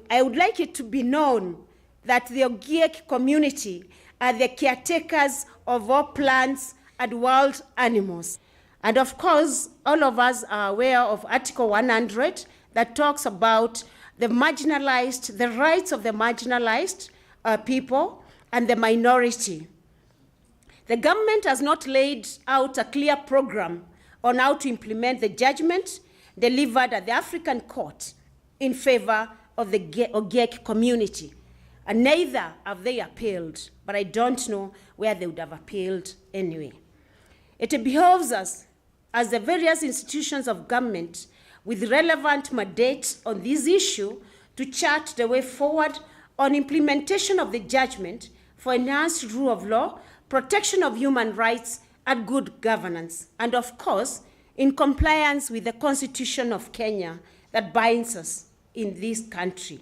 I would like it to be known that the Ogiek community are the caretakers of all plants and wild animals. And of course, all of us are aware of Article one hundred that talks about the marginalized, the rights of the marginalized, uh, people and the minority. The government has not laid out a clear program on how to implement the judgment delivered at the African Court in favor of the Ge-, Ogiek community, and neither have they appealed, but I don't know where they would have appealed anyway. It behoves us as the various institutions of government with relevant mandate on this issue to chart the way forward on implementation of the judgment for enhanced rule of law, protection of human rights, and good governance, and of course, in compliance with the Constitution of Kenya that binds us in this country.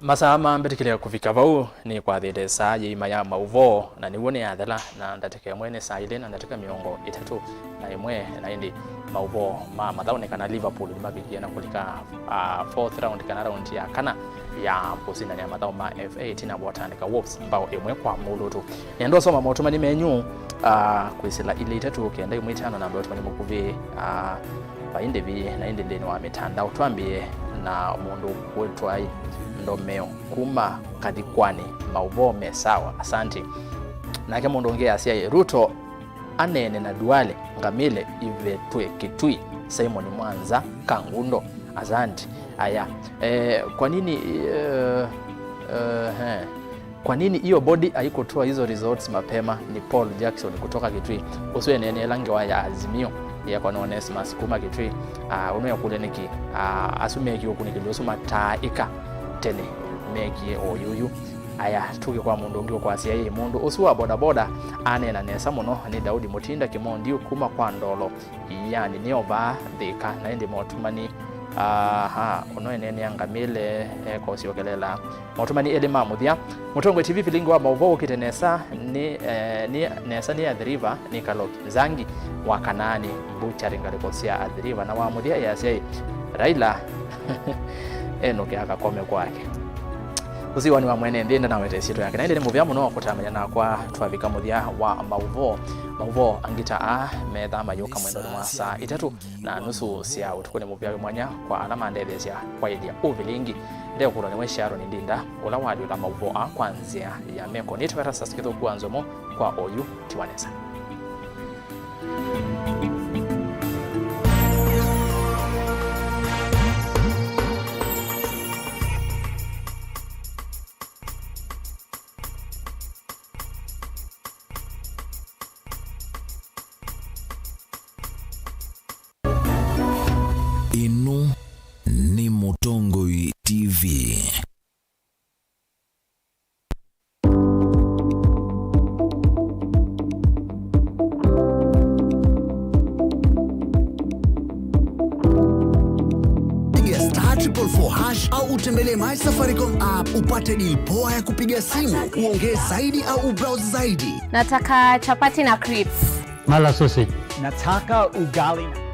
Masaa ma mbĩtĩkĩlya kũvika vau, nĩkwathĩte saa yĩima ya maũvoo, na nĩw'o nĩyathela na ndatĩka ĩmwe nĩ saa ilĩ na ndatĩka mĩongo ĩtatũ na ĩmwe. Na ĩndĩ maũvoo ma mathaũ nĩ kana Liverpool nĩmavikie na kũlika, ah, fourth round kana raundi ya kana ya kũsindany'a mathaũ ma F A ĩtina wa ũtandĩka Wolves mbao ĩmwe kwa mũlũtũ. Nĩenda ũsoma motũmani menyu, ah, kwĩsĩla ilĩ itatũ kenda ĩmwe itano namba ya ũtũmani mũkuvĩ, ah, vai ndĩvi na ĩndĩ nthĩnĩ wa mĩtandao. Twambĩe na mũndũ wĩtwa Ndomeo kuma Kathikwani. Maũvoo me sawa, asanti. Nake mũndũ ũngĩ asya, Ruto aneene na Duale, ngamĩle ivetwe Kitui, Simon Mwanza, Kangundo, asanti. Aya, eh, kwa nini, eh, eh, eh. Kwa nini hiyo body haikutoa hizo results mapema? Ni Paul Jackson kutoka Kitui. Ũsu eneeneela ngewa ya Azimio yekwa na Onesmus kuma Kitui. Ah, ũnũekũlya nĩkĩ, ah, asu mekie ũkunĩkĩli ũsu mataaĩka tene mekie o yuyu? Aya, tũke kwa mũndũ ũngĩ ũkwasya, ĩ, mũndũ ũsu wa bodaboda aneena nesa mũno nĩ Daudi Mutinda Kimondiu kuma kwa Ndolo. Iani nĩo vaa Thĩka, na ĩndĩ motũmani Aha, ũno eneenea ngamĩle ekosyokelela. Maũtũmani elĩ ma mũthya. Mũtongoi T V vilingi wa maũvoo ũkĩte nesa nĩ, eh, nĩ nesa nĩ Athi River nĩ Kaloki Nzangi wa Kanaani Mbuchari ngalĩko sya Athi River na wa mũthya easya ĩ, Raila enũkĩa kakome kwake. Ũsiwani wa mwene nthĩ ndanawete ĩsyĩtwa yake. Na ĩndĩ nĩ mũvea mũno kũtamanya nakwa twavika mũthya wa maũvoo. Maũvoo angĩ ta aa methaa mayũka mwendonĩ wa saa itatũ na nusu sya ũtukũ. Nĩ mũvea wĩ mwanya kwa ala mandetheesya kwaĩlya ũvilingi. Ndekũlwa nĩwe Sharon Ndinda, ũla walyũla maũvoo aa kwa nzĩa ya meko. Nĩtweta Sas Kĩthũku wa Nzomo kwa oyu tiwanesa. Ĩno nĩ Mũtongoi T V. Piga star triple four hash au utembelee My Safaricom app upate deal poa ya kupiga simu, uongee zaidi au ubrowse zaidi. Nataka chapati na crips. Mala sausage. Nataka ugali na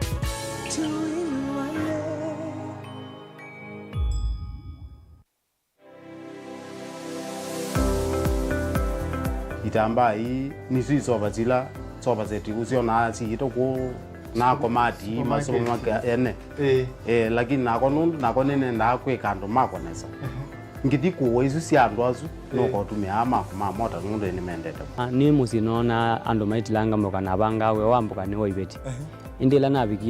Itambaa ii nisu isova sila sova seti ũsyonaa siitũ kũu na komati ii masuva make ene. Ĩĩ. Eh, lakini nakwa nũndũ nakwa nĩnendaa kwĩka andũ makwa nesa. Ngĩthi kũwa isu sya andũ asu, nũkotũmĩaa makwa ma mota nũndũ nĩmendete. Ah, nĩ mũsyĩ noona andũ maitilanga mboka na vangaa wĩa wa mboka nĩ wa iveti. Ĩndĩ ĩla navikie